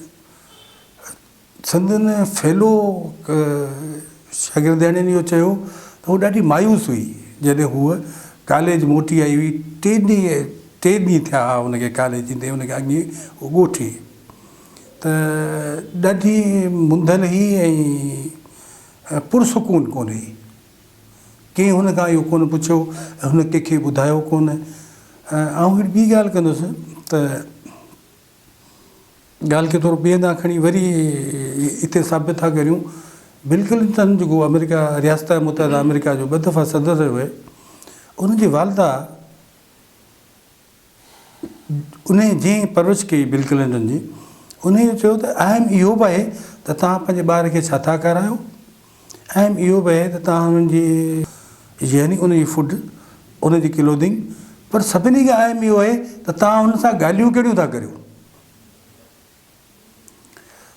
سندن فيلو شاگردياڻين اهو چيو ته هوء ڏاڍي مايوس هئي جڏهن هوء ڪاليج موٽي آئي هئي. ٽي ڏينهن ٽي ڏينهن ٿيا هئا هن کي ڪاليج ايندي ان کان اڳي هوء ڳوٺ هئي ته ڏاڍي منڌل هئي ۽ پرسڪون ڪونه هئي. ڪنهن هن کان اهو ڪونه پڇيو ۽ هن ڪنهن کي ٻڌايو ڪونه. آئون هڪڙي ٻي ڳالهه ڪندس ته. ڳالهه کي ٿورو ٻئي هنڌان کڻي وري اتي ثابت ٿا ڪريون. بل ڪلنٽن جيڪو آمريڪا رياست متحده آمريڪا جو ٻه دفعا صدر رهيو آهي ان جي والده انهيء جنهن پرورش ڪئي بل ڪلنٽن جي، انهيء چيو ته اهم اهو به آهي ته توهان پنهنجي ٻار کي ڇا ٿا کارايو، اهم اهو به آهي ته توهان انهن جي يعني ان جي فوڊ، ان جي ڪلوڌنگ، پر سڀني کان اهم اهو آهي ته توهان انهن سان ڳالهيون ڪهڙيون ٿا ڪريو.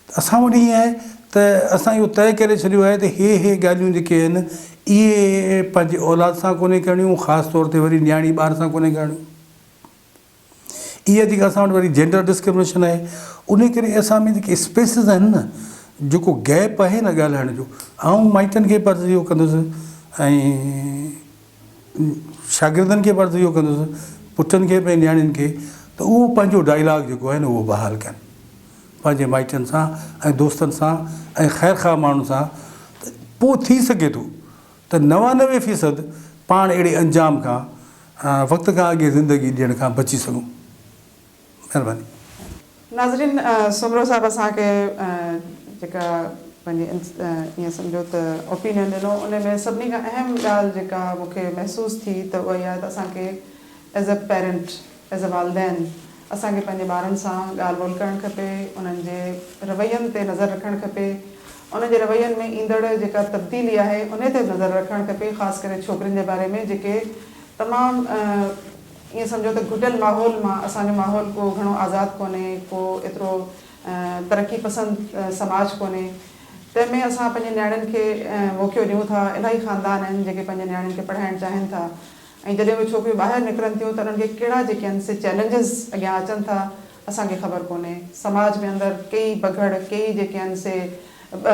ته اسان وٽ ائين آهي ته اسان اهو طئي ڪري ڇڏيو آهي ته هي هي ڳالهيون جيڪي آهن اهي پنهنجي اولاد سان ڪونهي ڪرڻيون خاص طور تي وري نياڻي ٻار سان ڪونهي ڪرڻيون. اها جيڪا اسان وٽ وري جينڊر ڊسڪرمنيشن آهي ان ڪري اسان ۾ جيڪي اسپيسز آهن نه جيڪو گيپ آهي نه ڳالهائڻ جو آئون مائٽن کي به عرض اهو ڪندس ۽ شاگردن کي به عرض اهو ڪندس، پٽن کي به ۽ نياڻين کي ته اهو پنهنجو ڊائلاگ جيڪو آهي نه اهو بحال ڪن پنهنجي مائٽن سان ۽ دوستن سان ۽ خيرخواهه ماڻهن سان ته پوء ٿي سگهي ٿو ته 99 فيصد پاڻ اهڙي انجام کان وقت کان اڳي زندگي ڏيڻ کان بچي سگهون. مهرباني. ناظرين سومرو صاحب اسان کي جيڪا پنهنجي ائين سمجهو ته اوپينين ڏنو ان ۾ سڀني کان اهم ڳالهه جيڪا مون کي محسوس ٿي ته اها اها آهي ته اسان کي as a parent as a والدين اسان کي پنهنجي ٻارن سان ڳالهه ٻولهه ڪرڻ کپي انهن جي روين تي نظر رکڻ کپي انهن جي روين ۾ ايندڙ جيڪا تبديلي آهي انهي تي به نظر رکڻ کپي خاص ڪري ڇوڪرين جي باري ۾ جيڪي تمام ائين سمجهو ته گهٽيل ماحول مان، اسان جو ماحول ڪو گهڻو آزاد ڪونهي، ڪو ايترو ترقي پسند سماج ڪونهي، تنهن ۾ اسان پنهنجي نياڻين کي موقعو ڏيون ٿا، الاهي خاندان آهن جيڪي پنهنجي نياڻين کي پڙهائڻ چاهين ٿا ۽ جڏهن اهي ڇوڪريون ٻاهر نڪرن ٿيون ته انهن کي ڪهڙا جيڪي آهن سي چئلينجز اڳيان اچن ٿا اسان کي خبر ڪونهي، سماج ۾ اندر ڪيئي بگهڙ، ڪيئي جيڪي آهن سي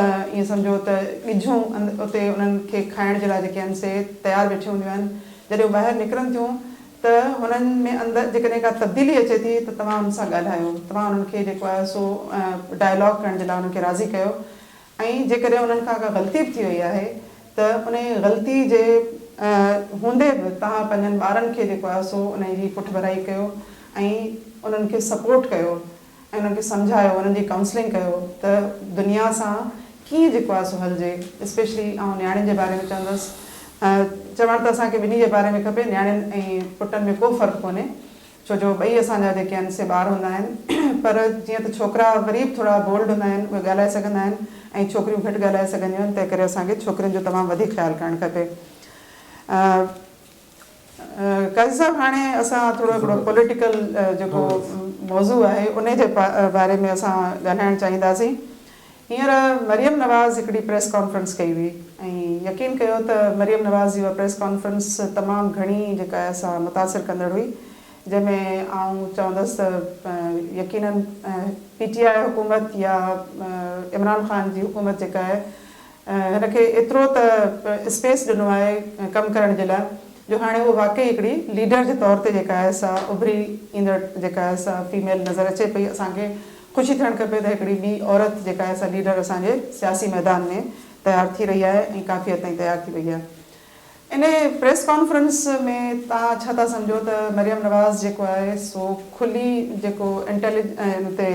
ائين سمجهو ته ڳجهون اتي انهن کي کائڻ جي لاء جيڪي آهن سي تيار ويٺيون هونديون آهن، جڏهن هو ٻاهر نڪرن ٿيون ته هنن ۾ اندر جيڪڏهن ڪا تبديلي اچي ٿي ته توهان انهن سان ڳالهايو، توهان انهن کي جيڪو آهي سو ڊائلاگ ڪرڻ جي لاء انهن کي راضي ڪيو ۽ جيڪڏهن انهن کان ڪا غلطي به ٿي وئي آهي ته انهي غلطي جي هوندي به توهان پنهنجن ٻارن کي جيڪو آهي سو انهي جي پٺڀرائي ڪيو ۽ انهن کي سپورٽ ڪيو ۽ انهن کي سمجهايو انهن جي ڪائونسلنگ ڪيو ته دنيا سان ڪيئن جيڪو آهي سو هلجي اسپيشلي آئون نياڻين جي باري ۾ چوندس چوڻ ته اسان کي ٻنهي جي باري ۾ کپي نياڻين ۽ پٽن ۾ ڪو فرق ڪونهي ڇو جو ٻئي اسان جا جيڪي آهن سي ٻار هوندا آهن پر جيئن ته ڇوڪرا وري به ٿورا بولڊ هوندا آهن اهي ڳالهائي سگهندا آهن ۽ ڇوڪريون گهٽ ڳالهائي سگهنديون آهن تنهن ڪري اسان کي ڇوڪرين جو تمام وڌيڪ خيال ڪرڻ کپي. قاضي صاحب هاڻي اسان ٿورو هڪڙو پوليٽيڪل جيڪو موضوع آهي انهي جي باري ۾ اسان ڳالهائڻ چاهينداسين. هينئر مريم نواز هڪڙي پريس ڪانفرنس ڪئي هئي ۽ يقين ڪيو ته مريم نواز جي اها پريس ڪانفرنس تمام گهڻي جيڪا آهي سا متاثر ڪندڙ هئي جنهن ۾ آئون چوندس ته يقينن پي ٽي آء حڪومت يا عمران خان جي حڪومت جيڪا آهي هن کي ايترو ته اسپيس ڏنو آهي ڪم ڪرڻ جي لاء جو هاڻي هوء واقعي هڪڙي ليڊر جي طور تي جيڪا آهي سا اڀري ايندڙ جيڪا آهي سا فيميل نظر اچي پئي اسان کي خوشي ٿيڻ کپي ته هڪڙي ٻي عورت جيڪا آهي سا ليڊر اسان جي سياسي ميدان ۾ تيار ٿي رهي آهي ۽ ڪافي حد تائين تيار ٿي وئي آهي. انهي پريس ڪانفرنس ۾ توهان ڇا ٿا سمجهو ته مريم نواز جيڪو آهي سو کلي جيڪو ان تي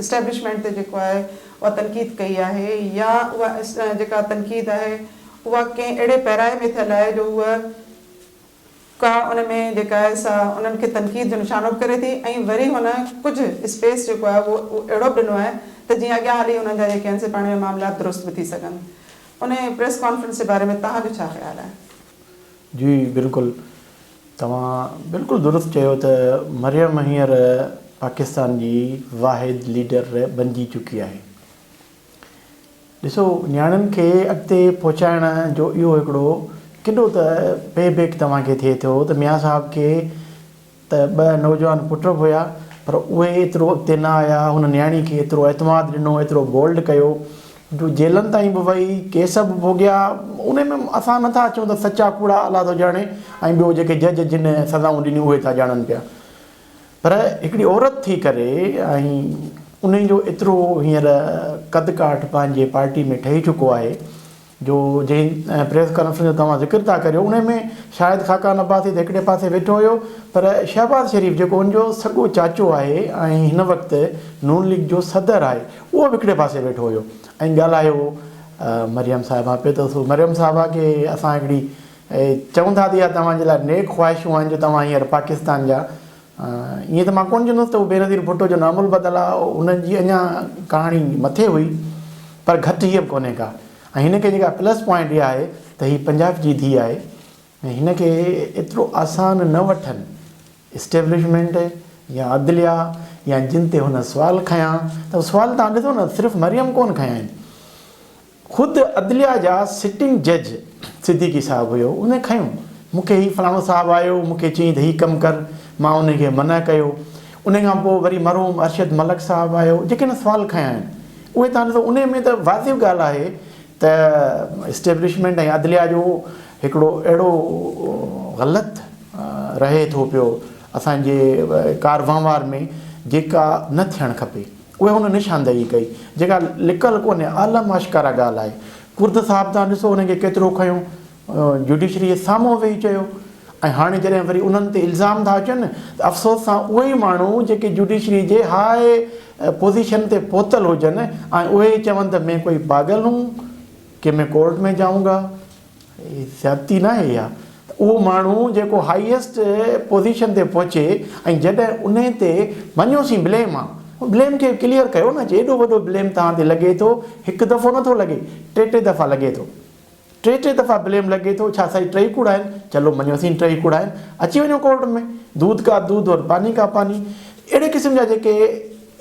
اسٽيبلشمينٽ تي جيڪو آهي اها تنقيد ڪئي آهي يا اها جيڪا تنقيد آهي اها ڪنهن اهڙي پيرائي ۾ ٿيل آهي جو هوء ڪا ان ۾ جيڪا آهي سا انهن کي تنقيد جو نشانو به ڪري ٿي ۽ وري هن ڪجهه اسپيس جيڪو آهي اهو اهڙو به ڏنو آهي ته جيئن اڳيان هلي انهن جا جيڪي آهن سي پاڻ ۾ معاملات درست به ٿي سگهن. انهي پريس ڪانفرنس جي باري ۾ توهان جو ڇا خيال آهي؟ جي بلڪل توهان بلڪل درست چيو ته مريم هينئر پاڪستان جي واحد ليڊر بنجي چڪي آهي. ڏسو نياڻين کي اڳتي پهچائڻ جو اهو هڪڙو ڪيڏو ته پي بيڪ توهان کي ٿئي ٿو ته ميان صاحب کي ته ٻه نوجوان پٽ به هيا پر اهي ايترو اڳتي نه آيا هن نياڻي کي ايترو اعتماد ڏنو ايترو بولڊ ڪيو جو جيلن تائين به وئي ڪيس به ڀوڳيا ان ۾ اسان نٿا چئون ته سچا ڪوڙا الله ٿو ڄاڻي ۽ ٻيو جيڪي جج جن سزائون ڏنيون اهي ٿا ڄاڻن پيا پر هڪڙي عورت ٿي ڪري ۽ انهي جو ايترو هينئر قد ڪاٺ پنهنجي پارٽي ۾ ٺهي چڪو آهي جو جنهن پريس ڪانفرنس جو توهان ذڪر ٿا ڪريو انهي ۾ شاهد خاقان عباسي ته هڪڙي پاسي ويٺو هيو پر شهباز شريف جيڪو ان جو سڳو چاچو آهي ۽ هن وقت نون ليگ جو صدر آهي اهو به هڪڙي پاسي ويٺو هيو ۽ ڳالهايو. مريم صاحبه پهتو سو مريم صاحبه کي اسان هڪڙي چئون ٿا ته اها توهان جي لاء نيڪ خواهشون آهن جو توهان هينئر پاڪستان جا ائين ته مان ڪونه چوندس ته هو بينظير ڀٽو جو نعم البدل آ ان جي اڃا ڪهاڻي مٿي هئي پر گهٽ هيء به ڪونهي ڪا ۽ هن کي جيڪا پلس پوائنٽ اها آهي ته هي پنجاب جي ڌيء آهي ۽ هن کي ايترو آسان نه وٺن اسٽيبلشمينٽ يا عدليا يا جن تي هن سوال کنيا ته سوال تان ڏسو نه صرف مريم ڪونه کنيا آهن خود عدليا جا سٽنگ جج صديقي صاحب هيو ان کنيو مون کي هي فلاڻو صاحب آيو مون کي چيائين ته هي ڪم ڪر مان ان کي منع ڪيو ان کان پوء وري مرحوم ارشد ملڪ صاحب آيو جيڪي هن سوال کنيا آهن اهي تان ڏسو ان ۾ ته واضح ڳالهه آهي ته اسٽيبلشمينٽ ۽ عدليا جو هڪڙو اهڙو غلط رهي ٿو پيو اسان جي ڪار وهنوار ۾ جيڪا نه ٿيڻ کپي. اهي هن نشاندهي ڪئي جيڪا لڪل ڪونهي عالم آشڪارا ڳالهه آهي. ڪرد صاحب تان ڏسو انهن کي ڪيترو کنيو جوڊيشري جي سامهون ويهي چيو ۽ هاڻي جڏهن وري انهن تي الزام ٿا اچن ته افسوس سان اهي ئي ماڻهو جيڪي جوڊيشري جي هاء پوزيشن تي پهتل هجن ۽ اهي ئي چون ته مين ڪوئي پاگل هون ڪي مين ڪورٽ ۾ جائون گا هي زيادتي ناهي اها ته اهو ماڻهو جيڪو هائيسٽ پوزيشن تي پهچي ۽ جڏهن انهي تي مڃيوسين بليم آ بليم کي ڪليئر ڪيو نه چي ايڏو وڏو بليم توهان تي لڳي ٿو هڪ دفعو نٿو لڳي ٽي ٽي دفعا لڳي ٿو ٽي ٽي دفعا بليم لڳي ٿو ڇا سائين ٽئي ڪوڙا آهن چلو مڃيوسين ٽئي ڪوڙا آهن اچي وڃو ڪورٽ ۾ دودھ ڪا دودھ اور پاني ڪا پاني اهڙي قسم جا جيڪي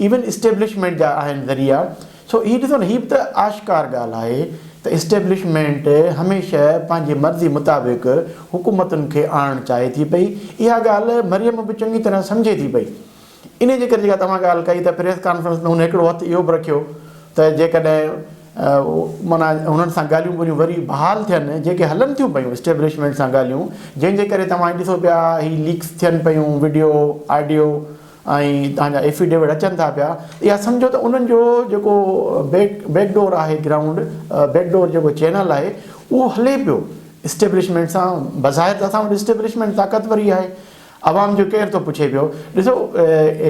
ايون اسٽيبلشمينٽ جا آهن ذريعا سو هي ڏسو نه هي به ته آشڪار ڳالهه آهي ته اسٽيبلشمينٽ هميشه پنهنجي مرضي مطابق حڪومتن کي آڻڻ چاهي ٿي پئي اها ڳالهه مريم به چڱي طرح سمجهي ٿي پئي انهي جي ڪري جيڪا توهان ڳالهه ڪئي ته پريس ڪانفرنس ۾ هن هڪڙو هٿ اهو به رکيو ته جيڪڏهن معنيٰ هنن سان ڳالهيون ٻولهيون وري بحال ٿين جيڪي هلن ٿيون پيون اسٽيبلشمينٽ سان ڳالهيون جنهن جي ڪري توهان ڏسو پيا هي ليڪس ٿين پيون وڊيو آڊيو ۽ توهان جا ايفيڊيوٽ اچن ٿا پيا ته اها سمجهو ته انهن جو جيڪو بيڪ بيڪ ڊور آهي گرائونڊ بيڪ ڊور جيڪو چينل آهي اهو هلي پيو اسٽيبلشمينٽ سان بظاهر ته اسان وٽ اسٽيبلشمينٽ طاقتور ئي آهي عوام جو ڪير ٿو پڇي پيو ڏسو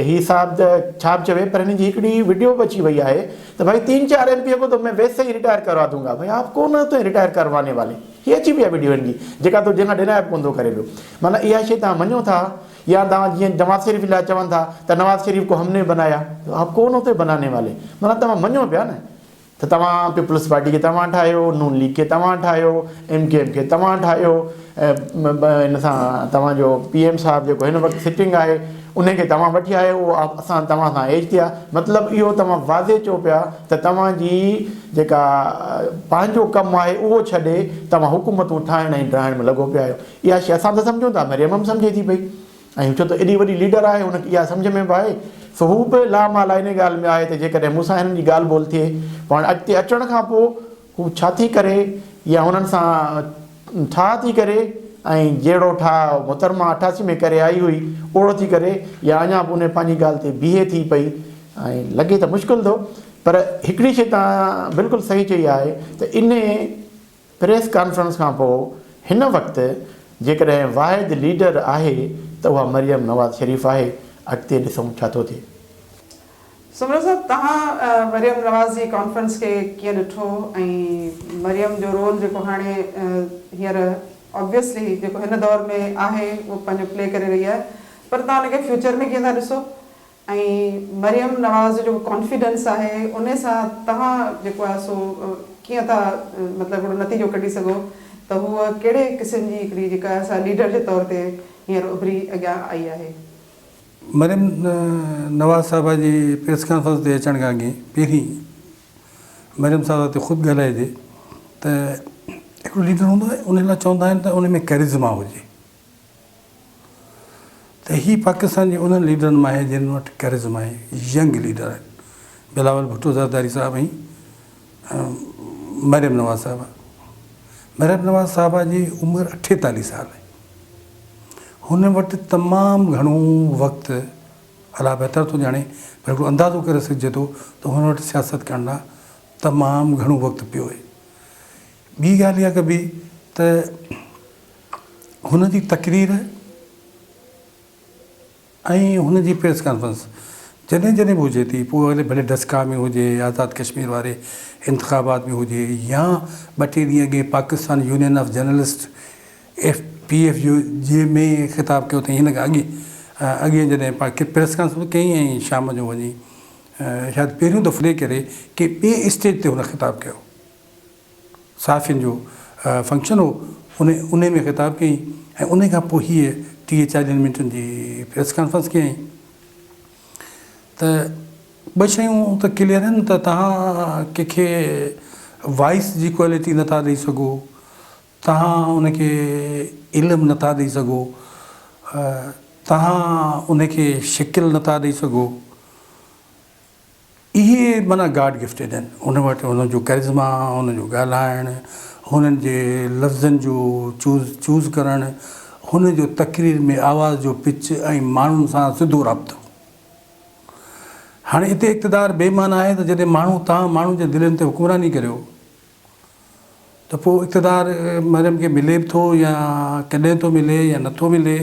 هي صاحب ته ڇا به چوي پر هن جي هڪڙي وڊيو به اچي وئي آهي ته ڀائي تين چار ايم پي اي کو تو مين ويسي ئي رٽائر ڪروا دون گا ڀائي آپ ڪون هو تين رٽائر ڪرواني والي هي اچي وئي آهي وڊيو هن جي جيڪا تو جنهن کان ڊنائي به ڪون ٿو ڪري پيو معنيٰ اها شي توهان مڃو ٿا يا توهان جيئن نواز شريف لاء چون ٿا ته نواز شريف کو هم ني بنايا تو آپ ڪون هوتي بناني والي معنيٰ توهان مڃو پيا نه ته توهان پيپلز پارٽي کي توهان ٺاهيو نون ليگ کي توهان ٺاهيو ايم ڪيو ايم کي توهان ٺاهيو ان سان توهان جو پي ايم صاحب جيڪو هن وقت سٽنگ آهي ان کي توهان وٺي آيو اهو اسان توهان سان ايج ٿيا مطلب اهو توهان واضح چئو پيا ته توهان جي جيڪا پنهنجو ڪم آهي اهو ڇڏي توهان حڪومتون ٺاهڻ ۽ ڊاهڻ ۾ لڳو پيا آهيو اها شيء اسان ته سمجهون ٿا، مريم به سمجهي ٿي پئي ۽ ڇو ته ايڏي وڏي ليڊر آهي هن کي اها سمجهه ۾ به آهي سو هو به لامحاله انهي ڳالهه ۾ آهي ته جيڪڏهن مون سان هنن جي ڳالهه ٻولهه ٿئي پوء هاڻي اڳتي اچڻ کان پوء هو ڇا ٿي ڪري يا هنن سان ٺاهه ٿي ڪري ۽ جهڙو ٺاهه محترمه 88 ۾ ڪري آئي هئي اوڙو ٿي ڪري يا اڃا به انهي پنهنجي ڳالهه تي بيهي ٿي پئي ۽ لڳي ته مشڪل ٿو پر هڪڙي شيء توهان بلڪل صحيح چئي آهي ته انهي پريس ڪانفرنس کان پوء هن وقت جيڪڏهن واحد ليڊر آهي ته اها مريم نواز شريف آهي، اڳتي ڏسون ڇا ٿو ٿئي. سومرو صاحب توهان مريم نواز جي ڪانفرنس کي ڪيئن ڏٺو ۽ مريم جو رول جيڪو هاڻي هينئر آبويسلي جيڪو هن دور ۾ آهي اهو پنهنجو پلي ڪري رهي آهي پر توهان ان کي فيوچر ۾ ڪيئن ٿا ڏسو ۽ مريم نواز جو جيڪو ڪانفيڊنس آهي انهي سان توهان جيڪو آهي سو ڪيئن ٿا مطلب هڪڙو نتيجو ڪڍي سگهو ته هوء ڪهڙي قسم جي هڪڙي جيڪا آهي سا ليڊر جي طور تي هينئر اڀري اڳيان آئي آهي. مريم نواز صاحبه جي پريس ڪانفرنس تي اچڻ کان اڳي پهرين مريم صاحبه تي خود ڳالهائجي ته هڪڙو ليڊر هوندو آهي ان لاء چوندا آهن ته ان ۾ ڪريزما هجي. ته هي پاڪستان جي انهن ليڊرن مان آهي جن وٽ ڪرزما آهي، ينگ ليڊر آهن بلاول ڀٽو زرداري صاحب ۽ مريم نواز صاحبه. مريم نواز صاحبه جي عمر 48 سال آهي. هن وٽ تمام گهڻو وقت الله بهتر ٿو ڄاڻي پر هڪڙو اندازو ڪري سگهجي ٿو ته هن وٽ سياست ڪرڻ لاء تمام گهڻو وقت پيو آهي. ٻي ڳالهه اها ڪبي ته هن جي تقرير ۽ هن جي پريس ڪانفرنس جڏهن جڏهن به هجي ٿي پوء ڀلي ڀلي ڊسڪا ۾ هجي، آزاد ڪشمير واري انتخابات ۾ هجي يا ٻه ٽي ڏينهن اڳي Pakistan union of journalist F P F U J ۾ خطاب ڪيو اٿئين هن کان اڳي اڳي جڏهن پريس ڪانفرنس به ڪئي ۽ شام جو وڃي شايد پهريون دفعو ڪري ڪنهن ٻئي اسٽيج تي هن خطاب ڪيو. صحافين جو فنڪشن هو ان انهي ۾ خطاب ڪيائين ۽ انهي کان پوء هيء ٽيهه چاليهن منٽن جي پريس ڪانفرنس ڪيائين ته ٻه شيون ته ڪليئر آهن ته توهان ڪنهن کي وائس جي ڪوالٽي نٿا ڏئي سگهو توهان ان کي علم نٿا ڏئي سگهو توهان ان کي شڪل نٿا ڏئي سگهو اهي معنيٰ گاڊ گفٽيڊ آهن. ان وٽ هن جو ڪرزما، هن جو ڳالهائڻ، هنن جي لفظن جو چوز چوز ڪرڻ، هن جو تقرير ۾ آواز جو پچ ۽ ماڻهن سان سڌو رابطو. هاڻي اتي اقتدار بي معنيٰ آهي ته جڏهن ماڻهو توهان ماڻهن جي دلين تي حڪمراني ڪريو ته پوء اقتدار مريم کي ملي به ٿو يا ڪڏهن ٿو ملي يا نٿو ملي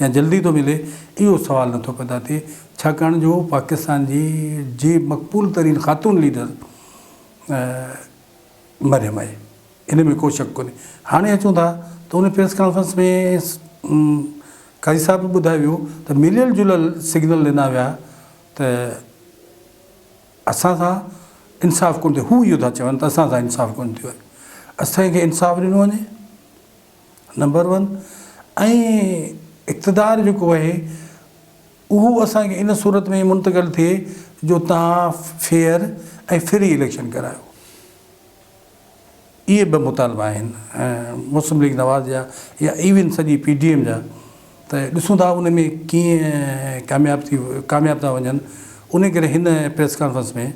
يا جلدي ٿو ملي اهو سوال نٿو پيدا ٿئي ڇاڪاڻ جو پاڪستان جي جي مقبول ترين خاتون ليڊر مريم آهي ان ۾ ڪو شڪ ڪونهي هاڻي اچون ٿا ته ان پريس ڪانفرنس ۾ قاضي صاحب به ٻڌايو ويو ته مليل جليل سگنل ڏنا ويا ته اسان سان انصاف ڪونه ٿيو، هو اهو ٿا چون ته اسان سان انصاف ڪونه ٿيو آهي، اسان کي انصاف ڏنو وڃي نمبر ون ۽ اقتدار جيڪو آهي اهو اسان کي ان صورت ۾ منتقل ٿئي جو توهان فيئر ۽ فري اليڪشن ڪرايو. اهي ٻه مطالبا آهن مسلم ليگ نواز جا يا ايون سڄي پي ڊي ايم جا ته ڏسون ٿا ان ۾ ڪيئن ڪامياب ٿي ڪامياب ٿا وڃن ان ڪري هن پريس ڪانفرنس ۾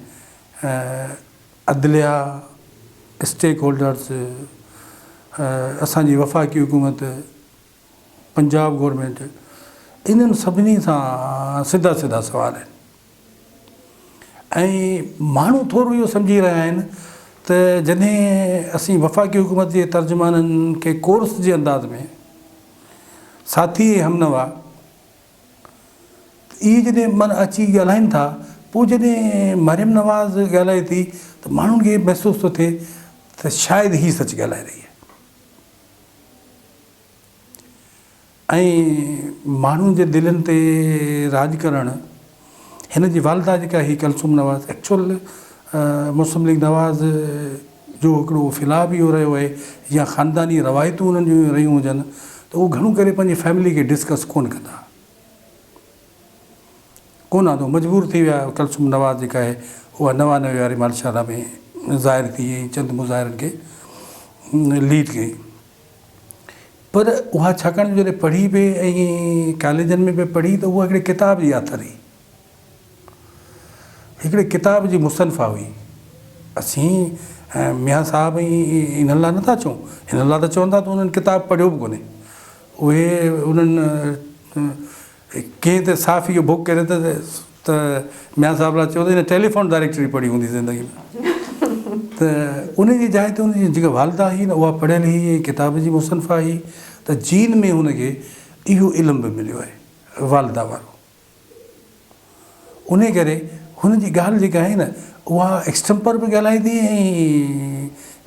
عدليا اسٽيڪ هولڊرز اسان جي وفاقي حڪومت پنجاب گورنمينٽ انهن سڀني سان سڌا سڌا سوال آهن ۽ ماڻهو ٿورو اهو سمجهي رهيا آهن ته جڏهن اسين وفاقي حڪومت جي ترجمانن کي ڪورس جي انداز ۾ ساٿي ۽ همنوا اهي جڏهن من اچي ڳالهائين ٿا پوء جڏهن مريم نواز ڳالهائي ٿي ته ماڻهن کي محسوس ٿو ٿئي ته شايد هي سچ ڳالهائي رهي آهي. ۽ ماڻهن جي دلين تي راڄ ڪرڻ هن جي والده جيڪا هئي ڪلثوم نواز ايڪچوئل مسلم ليگ نواز جو هڪڙو فلاح به اهو رهيو آهي يا خانداني روايتون انهن جون رهيون هجن ته اهو گهڻو ڪري پنهنجي فيملي کي ڊسڪس ڪونه ڪندا ڪونه آندو مجبور ٿي ويا ڪلثوم نواز جيڪا آهي اها 99 واري مارشالا ۾ ظاهر ٿي ۽ چند مظاهرن کي ليڊ ڪئي پر اها ڇاڪاڻ جو جڏهن پڙهي پئي ۽ ڪاليجن ۾ پئي پڙهي ته اها هڪڙي ڪتاب جي آٿر هئي. هڪڙي ڪتاب جي مصنفه هئي. اسين ميان صاحب ۽ انهن لاء نٿا چئون، هنن لاء ته چون ٿا ته انهن ڪتاب پڙهيو به ڪونهي. اهي انهن ڪنهن ته صحافي کي بوڪ ڪري ته ته ميان صاحب لاء چيو ته هن ٽيليفون ڊائريڪٽري پڙهي هوندي زندگي ۾ ته ان جي جاء تي ان جي جيڪا والده هئي نه اها پڙهيل هئي ۽ ڪتاب جي مصنفه هئي ته جين ۾ هن کي اهو علم به مليو آهي والده وارو انهي ڪري هن جي ڳالهه جيڪا آهي نه اها ايڪسٽمپر به ڳالهائي ٿي ۽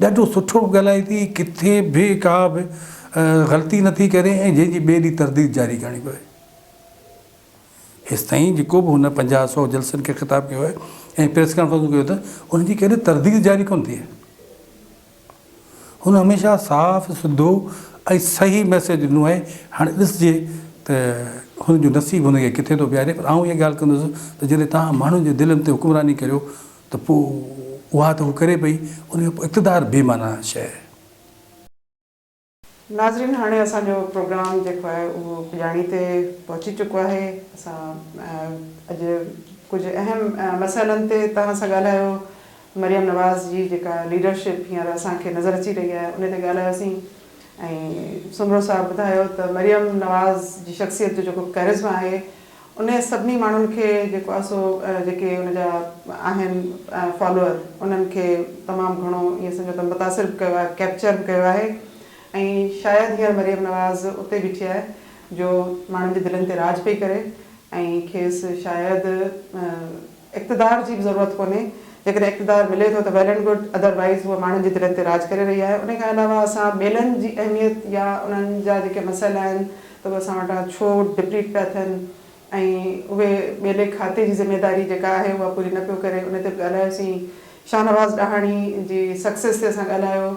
ڏاڍو سٺو به ڳالهائي ٿي ڪٿي به ڪا به غلطي نٿي ڪري ۽ جنهن جي ٻئي ڏينهن ترديد جاري ڪرڻي پوي. هيستائين جيڪو به هن 50 سو جلسن کي خطاب ڪيو آهي ۽ پريس ڪانفرنسون ڪيو ته ان جي ڪڏهن ترديد جاري ڪونه ٿي آهي. هن هميشه صاف سڌو ۽ صحيح ميسيج ڏنو آهي. هاڻي ڏسجي ته هن جو نصيب هن کي ڪٿي ٿو بيهاري پر آئون اها ڳالهه ڪندس ته جڏهن توهان ماڻهن جي دلين تي حڪمراني ڪريو ته پوء اها ته هو ڪري پئي ان کان پوء اقتدار بي معنيٰ شيء آهي. ناظرين هاڻي اسان جو پروگرام جيڪو آهي اهو پڄاڻي تي پهچي چڪو آهي اسان اڄ ڪجهه اهم مسئلن تي توهان سان ڳالهايو مريم نواز جي جيڪا ليڊرشپ هينئر اسان کي نظر اچي رهي آهي ان تي ڳالهايوسين ۽ سومرو صاحب ٻڌايو ته مريم نواز جي شخصيت جو جيڪو ڪيرزما آهي انهي سڀني ماڻهن کي جيڪو آهي سو جيڪي ان جا آهن فالوئر انهن کي تمام گهڻو ائين سمجهو ته متاثر به ڪيو آهي ڪيپچر به ڪيو آهي ۽ شايد هينئر مريم نواز اتي بيٺي آهي جو ماڻهن جي دلين تي راڄ پئي ڪري. ۽ کيس شايد اقتدار جي به ضرورت ڪونهي، جيڪڏهن اقتدار ملي ٿو ته well and good, otherwise هوء ماڻهن جي دلين تي راڄ ڪري رهي آهي. ان کان علاوه اسان ٻيلن جي اهميت يا انهن جا جيڪي مسئلا آهن ته اهي اسان وٽان ڇو ڊپليٽ پيا ٿين ۽ اهي ٻيلي کاتي جي ذميداري جيڪا آهي اها پوري نه پيو ڪري ان تي به ڳالهايوسين. شاهنواز ڏاهاڻي جي سڪسيس تي اسان ڳالهايو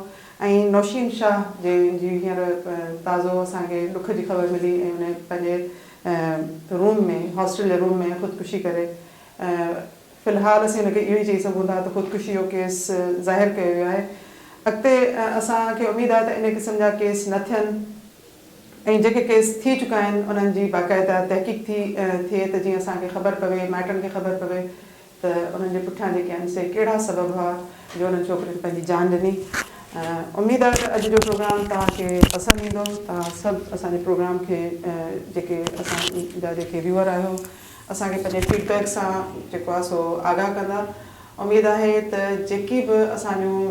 ۽ نوشين شاهه جنهن جي هينئر تازو اسان کي ڏک جي خبر ملي ۽ ان پنهنجي روم ۾ هاسٽل جي روم ۾ خودڪشي ڪري في الحال اسين ان کي اهو ئي چئي سگهون ٿا ته خودڪشي جو ڪيس ظاهر ڪيو ويو آهي اڳتي اسان کي اميد آهي ته ان قسم جا ڪيس نه ٿين ۽ جيڪي ڪيس ٿي چڪا آهن انهن جي باقاعده تحقيق ٿي ٿئي ته جيئن اسان کي خبر پوي مائٽن کي خبر پوي ته انهن جي پٺيان جيڪي آهن سي ڪهڙا سبب هئا جو انهن ڇوڪرين پنهنجي جان ڏني. اميد آهي ته اڄ جو پروگرام توهان کي پسند ايندو. توهان سڀ اسان جي پروگرام کي جيڪي اسان جا جيڪي ويوئر آهيو اسان کي پنهنجي فيڊ بيڪ سان جيڪو آهي سو آگاهه ڪندا. اميد آهي ته جيڪي به اسان جون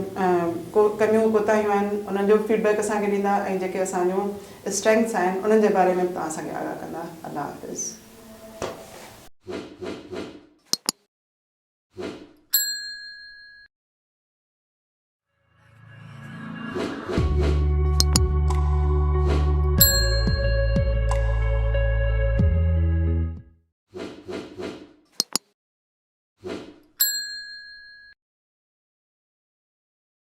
ڪميون ڪوتاهيون آهن انهن جو به فيڊ بيڪ اسان کي ڏيندا ۽ جيڪي اسان جون اسٽرينگٿس آهن انهن جي باري ۾ به توهان اسان کي آگاهه ڪندا. الله حافظ.